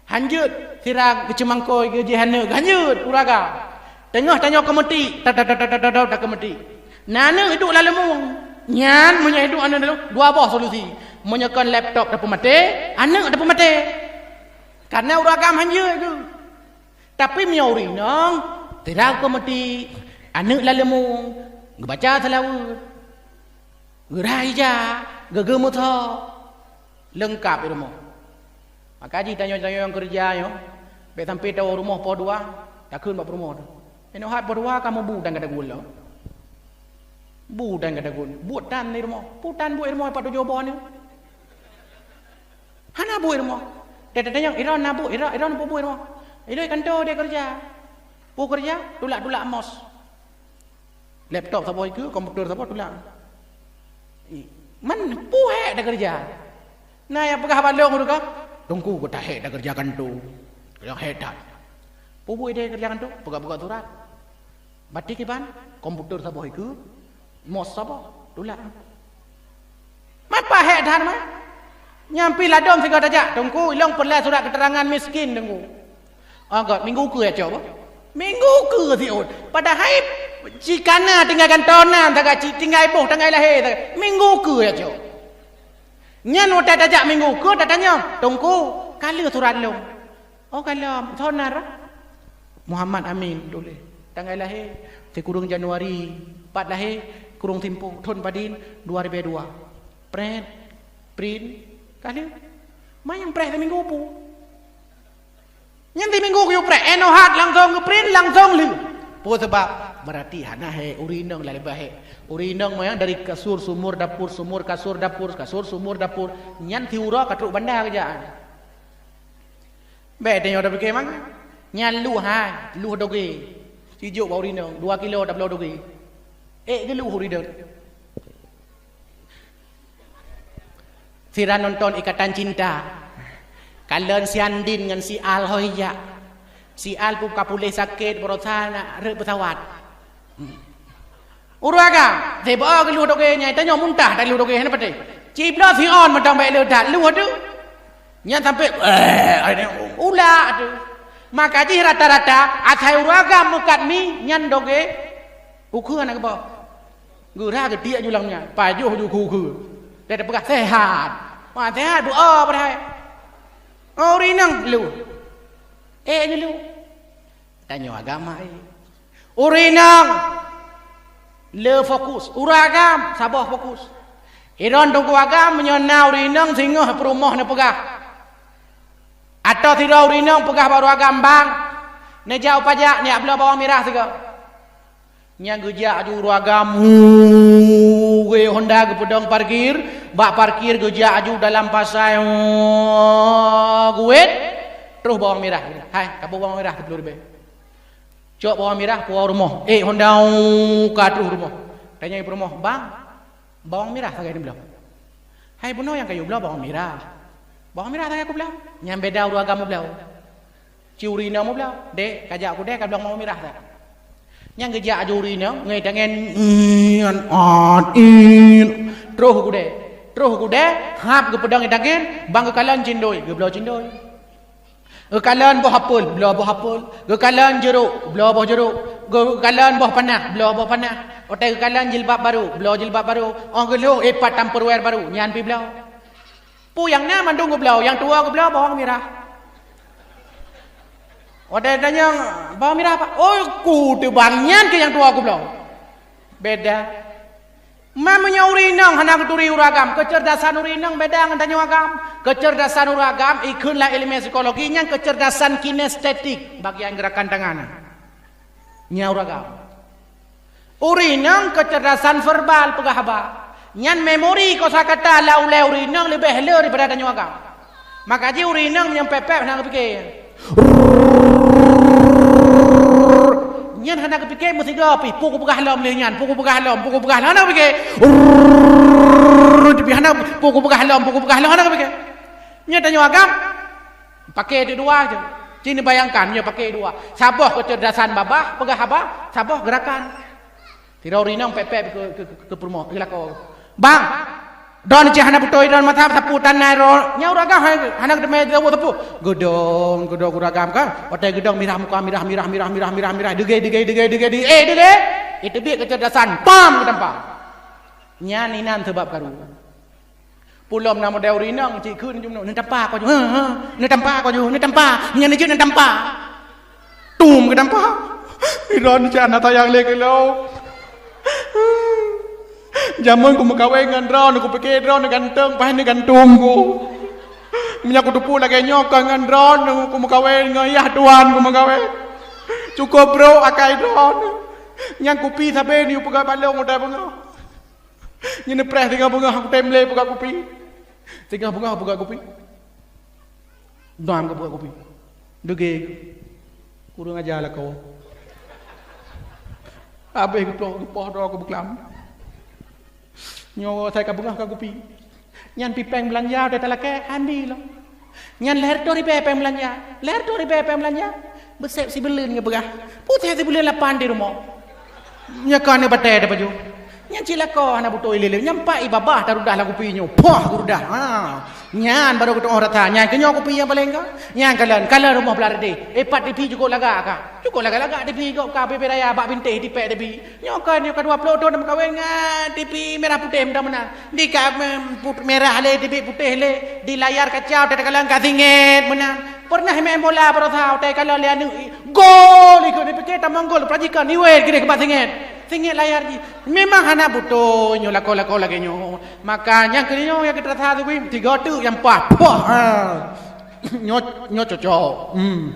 Hana jeuet sira geuceumangkôi geujih aneuëk, hana jeuet ureuëng agam. Teungoh tanyoe keumeutik, ta, ta, ta keumeutik. Na aneuëk iduek lam leumueng. Nyan meunyoe iduek aneuëk lam leumueng, dua boh solusi. Meunyoe kon laptop tapeumaté, aneuëk tapeumaté. Karena ureuëng agam hana jeuet geuh. Tapi meunyoe ureuëng inong, sira keumeutik, aneuëk lam leumueng, geubaca seulaweuet. Geura ija, geugeumeutho, leungkab i rumoh. Maka jih tanyoe-tanyoe nyang keureuja nyoe, bék sampoe tawoe rumoh poh dua, takheun bak peurumoh teuh. Inoe hat poh dua kamoe bu tan gata gun lom. Bu tan gata gun, buet tan di rumoh. Peue tan buet di rumoh pat tujoh boh nyoe? Hana buet di rumoh. Teuh-teuh nyang, "Iron na buet, Iron, Iron peue buet di rumoh?" "Iloi kanto deh keureuja." "Peue keureuja?" "Tulak-tulak mos." Laptop saboh ikeue, komputer saboh tulak. Ih, man peue hék takeureuja? Na nyang peugah bak lôn, ka, "Teungku, gata hék takeureuja kanto. Gata hék that." Peue buet ideh keureuja kanto? Peugah-peugah surat. Batik iban, komputer saboh ikeue, mos saboh, tulak. Man pahék that mah. Nyang pih ladôm sigoe tajak, "Teungku, ilong peureulée surat keuteurangan miskin, Teungku." "Oh göt, minggu keue cok boh?" "Minggu keue siôn." Padahai cikana tinggai gantoe nan sagai, ci-, tinggai boh tinggai lahé sagai. "Minggu keue cok?" Nyan watée tajak minggu keue tatanyong, "Teungku, ka lheueh surat lôn?" "Oh, ka lom, soe nan?" "Muhammad Amin tuléh. Tanggai lahé sikureueng Januari, pat lahé kureueng simpôh, thon padum, dua ribée dua. Prét, print, ka lheueh." "Man nyang preh siminggu peue?" "Nyan siminggu geuyue preh, inoe hat langsong geuprint, langsong lheueh." Peue sabab? Berarti hana hék, ureuëng inong lalée bah hék. Ureuëng inong meunan dari kasur sumur dapur, sumur kasur dapur, kasur sumur dapur. Nyan siuroe ka trok banda geujak. Bék tanyoe tapike mangat. Nyan luh hai, luh dogé. Sijok bak ureuëng inong, dua kilo tabloe dogé. Ék geuluh ureuëng inong. Sira nonton Ikatan Cinta. Kalon si Andin ngon si Al ho ijak. Si Al pun ka puléh sakét, baroesa na rhot peusawat. Ureuëng agam, sibeuo geuluh dogé nyan, tanyoe muntah taluh dogé hana patéh. Cibloe siôn mantong bék le that luh teuh. Nyan sampoe, eh, ulak teuh. Maka jih rata-rata asai ureuëng agam meukat mi nyan dogé ukeue hana geuboh. Geura geutiek ju lam nyan, pajoh ju ukeue-ukeue. Dia teupeugah sehat. Wah, sehat beuo padahai. Oh, ureuëng inong luh. Eh, nyan luh. Tanyoe agama, eh. Ureuëng inong le fokus, ureuëng agam saboh fokus. Iron teungku agam meunyoe na ureuëng inong singoh peurumoh neupeugah. Atau sidroe ureuëng inong peugah bak ureuëng agam, "Bang, neujak u pajak, neujak bloe bawang mirah sigoe." Nyan geujak aju ureuëng agam, hu, geuék honda geupeudong parkir, bak parkir geujak aju dalam pasai, hu, geuwét, troh bawang mirah. "Hai, kapeue bawang mirah siplôh ribée." Cok bawang mirah, puwoe u rumoh. Ék honda, hu, ka troh rumoh. Tanyong peurumoh, "Bang, bawang mirah sagai neubloe?" "Hai bunoe nyang kayue bloe bawang mirah." "Bawang mirah sagai kubloe." Nyan beda ureuëng agam meubloe. Ci ureuëng inong meubloe, "Dek, kajak kudée kabloe bawang mirah that." Nyan geujak aju ureuëng inong, ngon tangan, nyan, at, in. Troh kudée. Troh kudée, hab geupeudong i tangan, bang geukalon cindoi, geubloe cindoi. Geukalon boh apel, bloe boh apel. Geukalon jurôk, bloe boh jurôk. Geukalon boh panah, bloe boh panah. Watée geukalon jilbab barô, bloe jilbab barô. Óh geulhôk ié pat Tupperware barô, nyan pih bloe. Peue nyang na mandum geubloe, nyang tuwoe geubloe bawang mirah. Watée tanyong, "Bawang mirah, Pak?" "Oh, ku teuh bang, nyan keuh nyang tuwoe geubloe." Beda. Man meunyoe ureueng inong hana geuturi ureueng agam, keucerdasan ureueng inong beda ngon tanyoe agam. Keucerdasan ureueng agam, ikheun lam ileumèe psikologi, nyan keucerdasan kinestetik, bagian geurakan tangan. Nyan ureueng agam. Ureueng inong keucerdasan verbal, peugah haba. Nyan memori kosakata lam ulèe ureueng inong leubeh le daripada tanyoe agam. Maka jih ureueng inong nyang pèp-pèp hana geupike. Nyan hana geupike meusigoe pih, peue kupeugah lom lé nyan, peue kupeugah lom, peue kupeugah lom, hana geupike. Tapi hana, peue kupeugah lom, peue kupeugah lom, hana geupike. Nyan tanyoe agam, paké dua-dua je. Ci neubayangkan, nyoe paké dua. Saboh keucerdasan babah, peugah haba, saboh geurakan. Sidroe ureueng inong pèp-pèp keu, keu, keu, keu peurumoh, keu lakoe. "Bang, droeneuh cit hana beutôi droeneuh masa sapeue tanai droe." Nyan ureueng agam hai, hana geuteumé sapeue-sapeue. Geudong, geudong ureueng agam kan. Watèe geudong mirah muka, mirah, mirah, mirah, mirah, mirah, mirah. Degé, degé, degé, degé, degé. Eh, degé. Eh, teubiet keucerdasan. Pam, geutampa. Nyan inan seubab karu. Peue lom na model ureueng inong, cit kheun jumnoe, "Neutampa ko ju, ha, ha, neutampa ko ju, neutampa, nyan jeuet neutampa." Tum geutampa. Droeneuh cit hana sayang lé keu lôn. Jameun kumeukawen ngon droeneuh, kupike droeneuh ganteng, paih neugantung ku. Meunyoe kuteupeue lagèe nyoe kon ngon droeneuh kumeukawen, ngon yah tuan kumeukawen. Cukôp brôk akai droeneuh. Nyan kupi sabe neuyue peugah bak lôn u dayah beungoh. Nyan neupreh singoh beungoh, aku tem lé peugah kupi. Singoh beungoh peugah kupi. Dam ka peugah kupi. Degé. Kurang aja lakoe. Habéh geupoh, geupoh droe keu beuklam. Nyoe sai ka beungoh ka kupi. Nyan pih péng beulanja teuh talakèe, ambi lom. Nyan lhèe reutôh ribèe péng beulanja, lhèe reutôh ribèe péng beulanja. Beusép sibuleuen geupeugah, "Putéh sibuleuen lapan di rumoh." Nyoe ka aneuk batèe tapajoh. Nyan cit lakoe hana beutôi lé-lé. Nyan pat ié babah tarudah lam kupi nyoe. Poh geurudah. Ha. Nyan barô geutu'oh rasa. Nyan keuh nyoe kupi nyang paleng ka. Nyan kalon, kalon rumoh blah reudéh. Eh, pat TV cukôp lagak ka. Cukôp lagak-lagak TV gob ka, bèe-bèe raya bak bintéh tipèk TV. Nyoe ka, nyoe ka dua ploh thôn meukawen ngon TV mirah putéh meunan-meunan. Di ka, em, put-, mirah lé, TV putéh lé, di layar kaca watèe takalon ka singét meunan. Pernah main bola baroesa watèe kalon lé aneuk, i, gol ikôt, dipike tamong gol, perajikan, iwet geude keubat singét. Singét layar jih. Memang hana beutôi nyoe lakoe-lakoe lagèe nyoe. Maka nyang keu nyoe nyang keu teurasa teuh, tiga teuk nyang paih. Puah, ha. Nyoe, nyoe cocok. Hmm.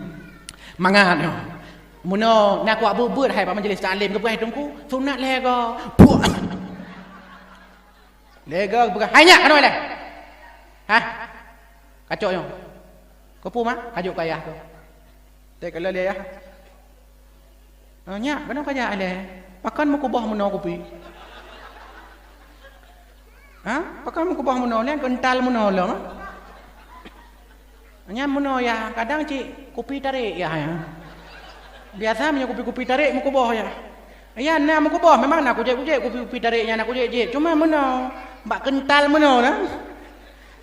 Mangat nyoe. Meunoe na kuat beuet-beuet hai bak majlis taklim, geupeugah teungku, sunat lhèe goe. Puah. Lhèe goe geupeugah, "Hai nyak, keunoe lé." Hah? Kacok nyoe. "Keupeue, Mak?" "Kajok keu ayah keuh." Teuka lé ayah. "Ah, nyak, keunoe kajak lé. Pakon meukuboh meunoe kupi?" "Hah? Pakon meukuboh meunoe? Lé keuntal meunoe lom, ah?" Nyan meunoe yah, kadang cit kupi tarék yah, ya. Biasa meunyoe kupi-kupi tarék meukuboh yah. Ya, na meukuboh, memang na kujép-kujép kupi-kupi tarék nyan na kujép-jép. Cuma meunoe, bak keuntal meunoe na.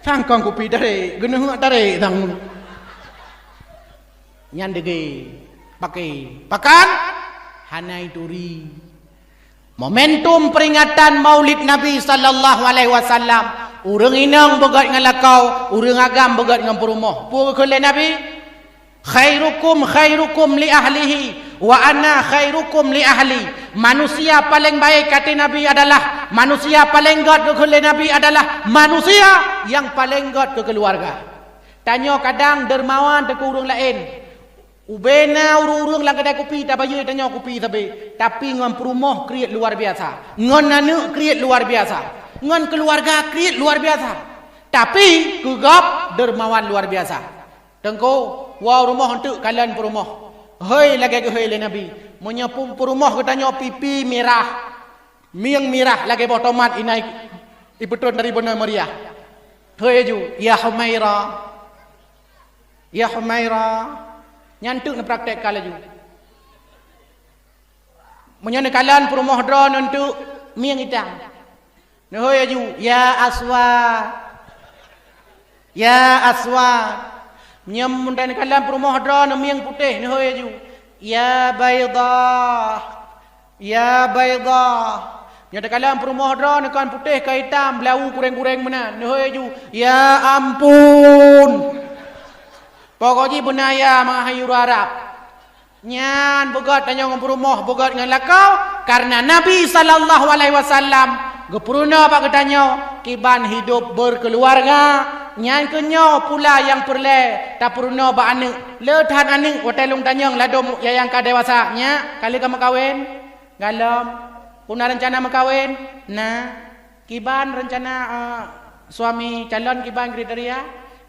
Sangkong kupi tarék, geuneuheuek tarék sang. Nyan degé, paké. Pakon? Hana ituri. Momentum peringatan Maulid Nabi sallallahu alaihi wasallam, ureuëng inong beugét ngon lakoe, ureuëng agam beugét ngon peurumoh. Peue geukheun lé Nabi? "Khairukum khairukum li ahlihi, wa ana khairukum li ahli." Manusia paleng baik kata Nabi adalah, manusia paleng gét geukheun lé Nabi adalah manusia nyang paleng gét keu keuluwarga. Tanyoe kadang dermawan teungku ureuëng laén. Ubena ureuëng-ureuëng lam keudai kupi tabayeue tanyoe kupi sabe, tapi ngon peurumoh kriet luar biasa, ngon aneuk kriet luar biasa, ngon keuluwarga kriet luar biasa. Tapi keu gob dermawan luar biasa. Teungku, woe rumoh eunteuk kalon peurumoh. Hei lagée geuhei lé Nabi, meunyoe pu-, peurumoh geutanyoe pipi mirah, mieng mirah lagée boh tomat inan ipeutrön dari Bunoe Meuriah. Hei aju, "Ya Humaira, ya Humaira." Nyan teuk neupraktekkan laju. Meunyoe neukalon peurumoh droeneuh eunteuk mieng itam, neuhôi aju, "Ya Aswad, ya Aswad." Meunyoe neukalon peurumoh droeneuh mieng putéh, neuhôi aju, "Ya Baidah, ya Baidah." Meunyoe teukalon peurumoh droeneuh kon putéh kon itam, beulawu kureng-kureng meunan, neuhôi aju, "Ya ampun." Pokok jih beuna ya meuhayue Arab. Nyan beugét tanyoe ngon peurumoh, beugét ngon lakoe, kareuna Nabi sallallahu alaihi wasallam Geupeurunoe bak geutanyoe kiban hidup berkeluarga, nyan keuh nyoe pula nyang peureulée tapeurunoe bak aneuëk. Le that aneuëk watée lôn tanyong ladôm nyang ka dewasa, "Nyak, ka lheueh ka meukawen?" "Galom." "Peue na reuncana meukawen?" "Na." "Kiban reuncana, eh, suami calon, kiban kriteria?"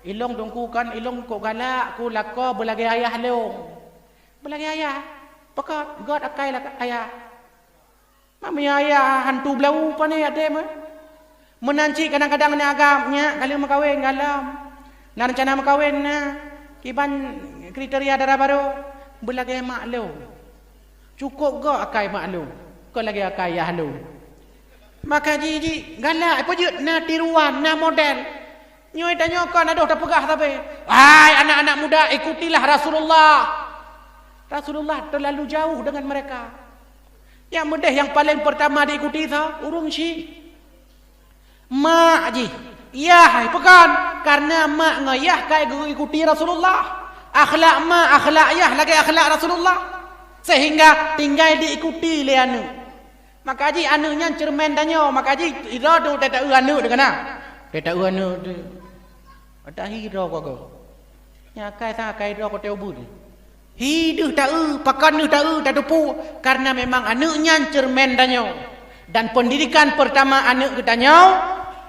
"Ilong teungku kon, ilong kok galak, ku lakoe beulagée ayah lôn." "Beulagée ayah?" "Pakon, göt akai lagée ayah." Meunyoe ayah hantu beulawu, pane até meuh. Meunan cit kadang-kadang aneuk agam, "Nyak, ka lheueh meukawen?" "Galom." "Na reuncana meukawen?" "Na." "Kiban kriteria dara barô?" "Beulagée mak lôn." "Cukôp göt akai mak lôn, kon lagée akai ayah lôn." Maka jih, jih galak, peue jeuet na tiruan, na model. Nyoe tanyoe kon adoh tapeugah sabe, "Hai anak-anak muda, ikutilah Rasulullah." Rasulullah terlalu jauh dengan mereka. Nyang meudeh nyang paleng peurtama diikuti soe? Ureuëng syik. Mak jih, yah, pakon? Karena mak ngon yah ka geuikuti Rasulullah. Akhlak mak, akhlak yah lagée akhlak Rasulullah. Sehingga tinggai diikuti lé aneuëk. Maka jih aneuëk nyan ceureumen tanyoe, maka jih sidroe teuh tataeu aneuëk teuh kana. Tataeu aneuëk teuh. Tahi droe kok goe. Nyan akai sang akai droe kok teuh ubeut. Hi deuh taeu, pakon deuh taeu, tateupeue, karena memang aneuëk nyan ceureumen tanyoe. Dan pendidikan pertama aneuëk geutanyoe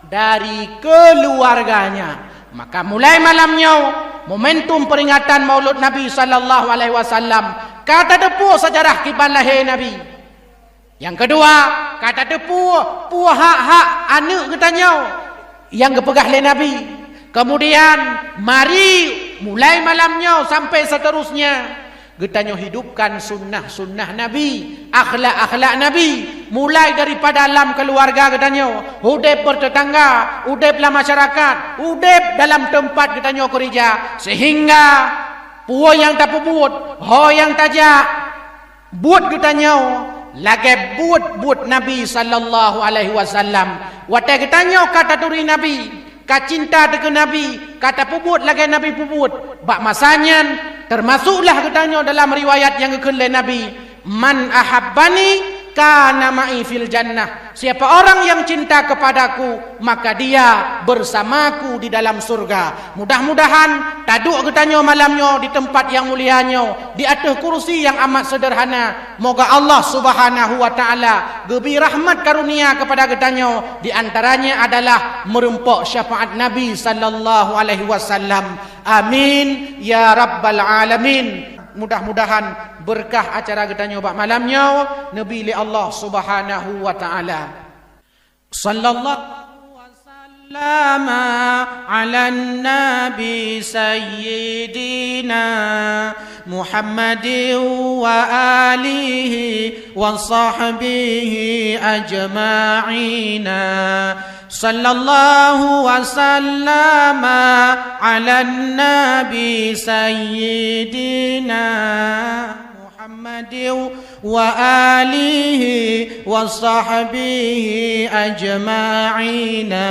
dari keluarganya. Maka mulai malam nyoe, momentum peringatan Maulud Nabi sallallahu alaihi wasallam, ka tateupeue sejarah kiban lahé Nabi. Nyang keudua, ka tateupeue peue hak-hak aneuëk geutanyoe nyang geupeugah lé Nabi. Kemudian, mari mulai malam nyoe sampai seterusnya, geutanyoe hidupkan sunnah-sunnah Nabi, akhlak-akhlak Nabi, mulai daripada lam keuluwarga geutanyoe, udeb beuteutangga, udeb lam masyarakat, udeb dalam teumpat geutanyoe keurija, sehingga peue nyang tapeubuet, ho nyang tajak, buet geutanyoe lagée buet-buet Nabi sallallahu alaihi wasallam. Watée geutanyoe ka taturi Nabi, ka cinta teuh keu Nabi, ka tapeubuet lagée Nabi peubuet, bak masa nyan, teumasuklah geutanyoe dalam riwayat nyang geukheun lé Nabi, "Man ahabbani kana ma'i fil jannah." Siapa orang yang cinta kepadaku, maka dia bersamaku di dalam surga. Mudah-mudahan taduek geutanyoe malam nyoe di teumpat nyang mulia nyoe, di ateueh kursi nyang amat seudeurhana. Moga Allah Subhanahu wa Taala geubri rahmat karunia kepada geutanyoe, di antaranya adalah meureumpok syafaat Nabi sallallahu alaihi wasallam. Amin ya rabbal alamin. Mudah-mudahan beurkah acara geutanyoe bak malam nyoe neubi lé Allah Subhanahu wa Taala. Sallallahu wa sallama ala nabi sayyidina Muhammadin wa alihi wa sahbihi ajma'ina. Sallallahu wa sallama ala nabi sayyidina Muhammadin wa alihi wa sahbihi ajma'ina.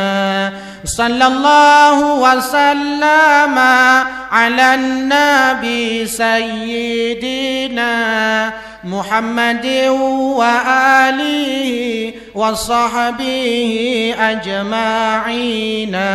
Sallallahu wa sallama ala nabi sayyidina Muhammadin wa alihi wa sahbihi ajma'ina.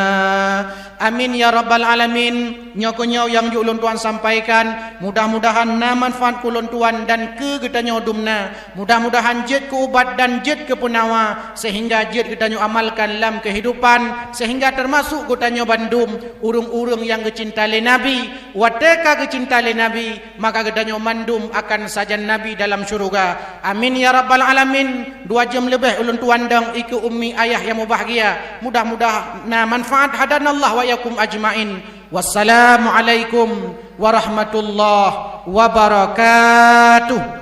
Amin ya rabbal alamin. Nyoe keuh nyoe nyang jeuet ulôn tuan sampaikan. Mudah-mudahan na manfaat keu ulôn tuan dan keu geutanyoe dumna. Mudah-mudahan jeuet keu ubat dan jeuet keu peunawa, sehingga jeuet geutanyoe amalkan lam keuhidupan, sehingga teumasuk geutanyoe bandum ureuëng-ureuëng nyang geucinta lé Nabi. Watée ka geucinta lé Nabi, maka geutanyoe mandum akan sajan Nabi dalam syeuruga. Amin ya rabbal alamin. Dua jeuem leubeh ulôn tuan dong ikeue ummi ayah nyang mubahgia. Mudah-mudahan na manfaat. Hadanallah wa iyyakum ajmain. Wassalamualaikum warahmatullahi wabarakatuh.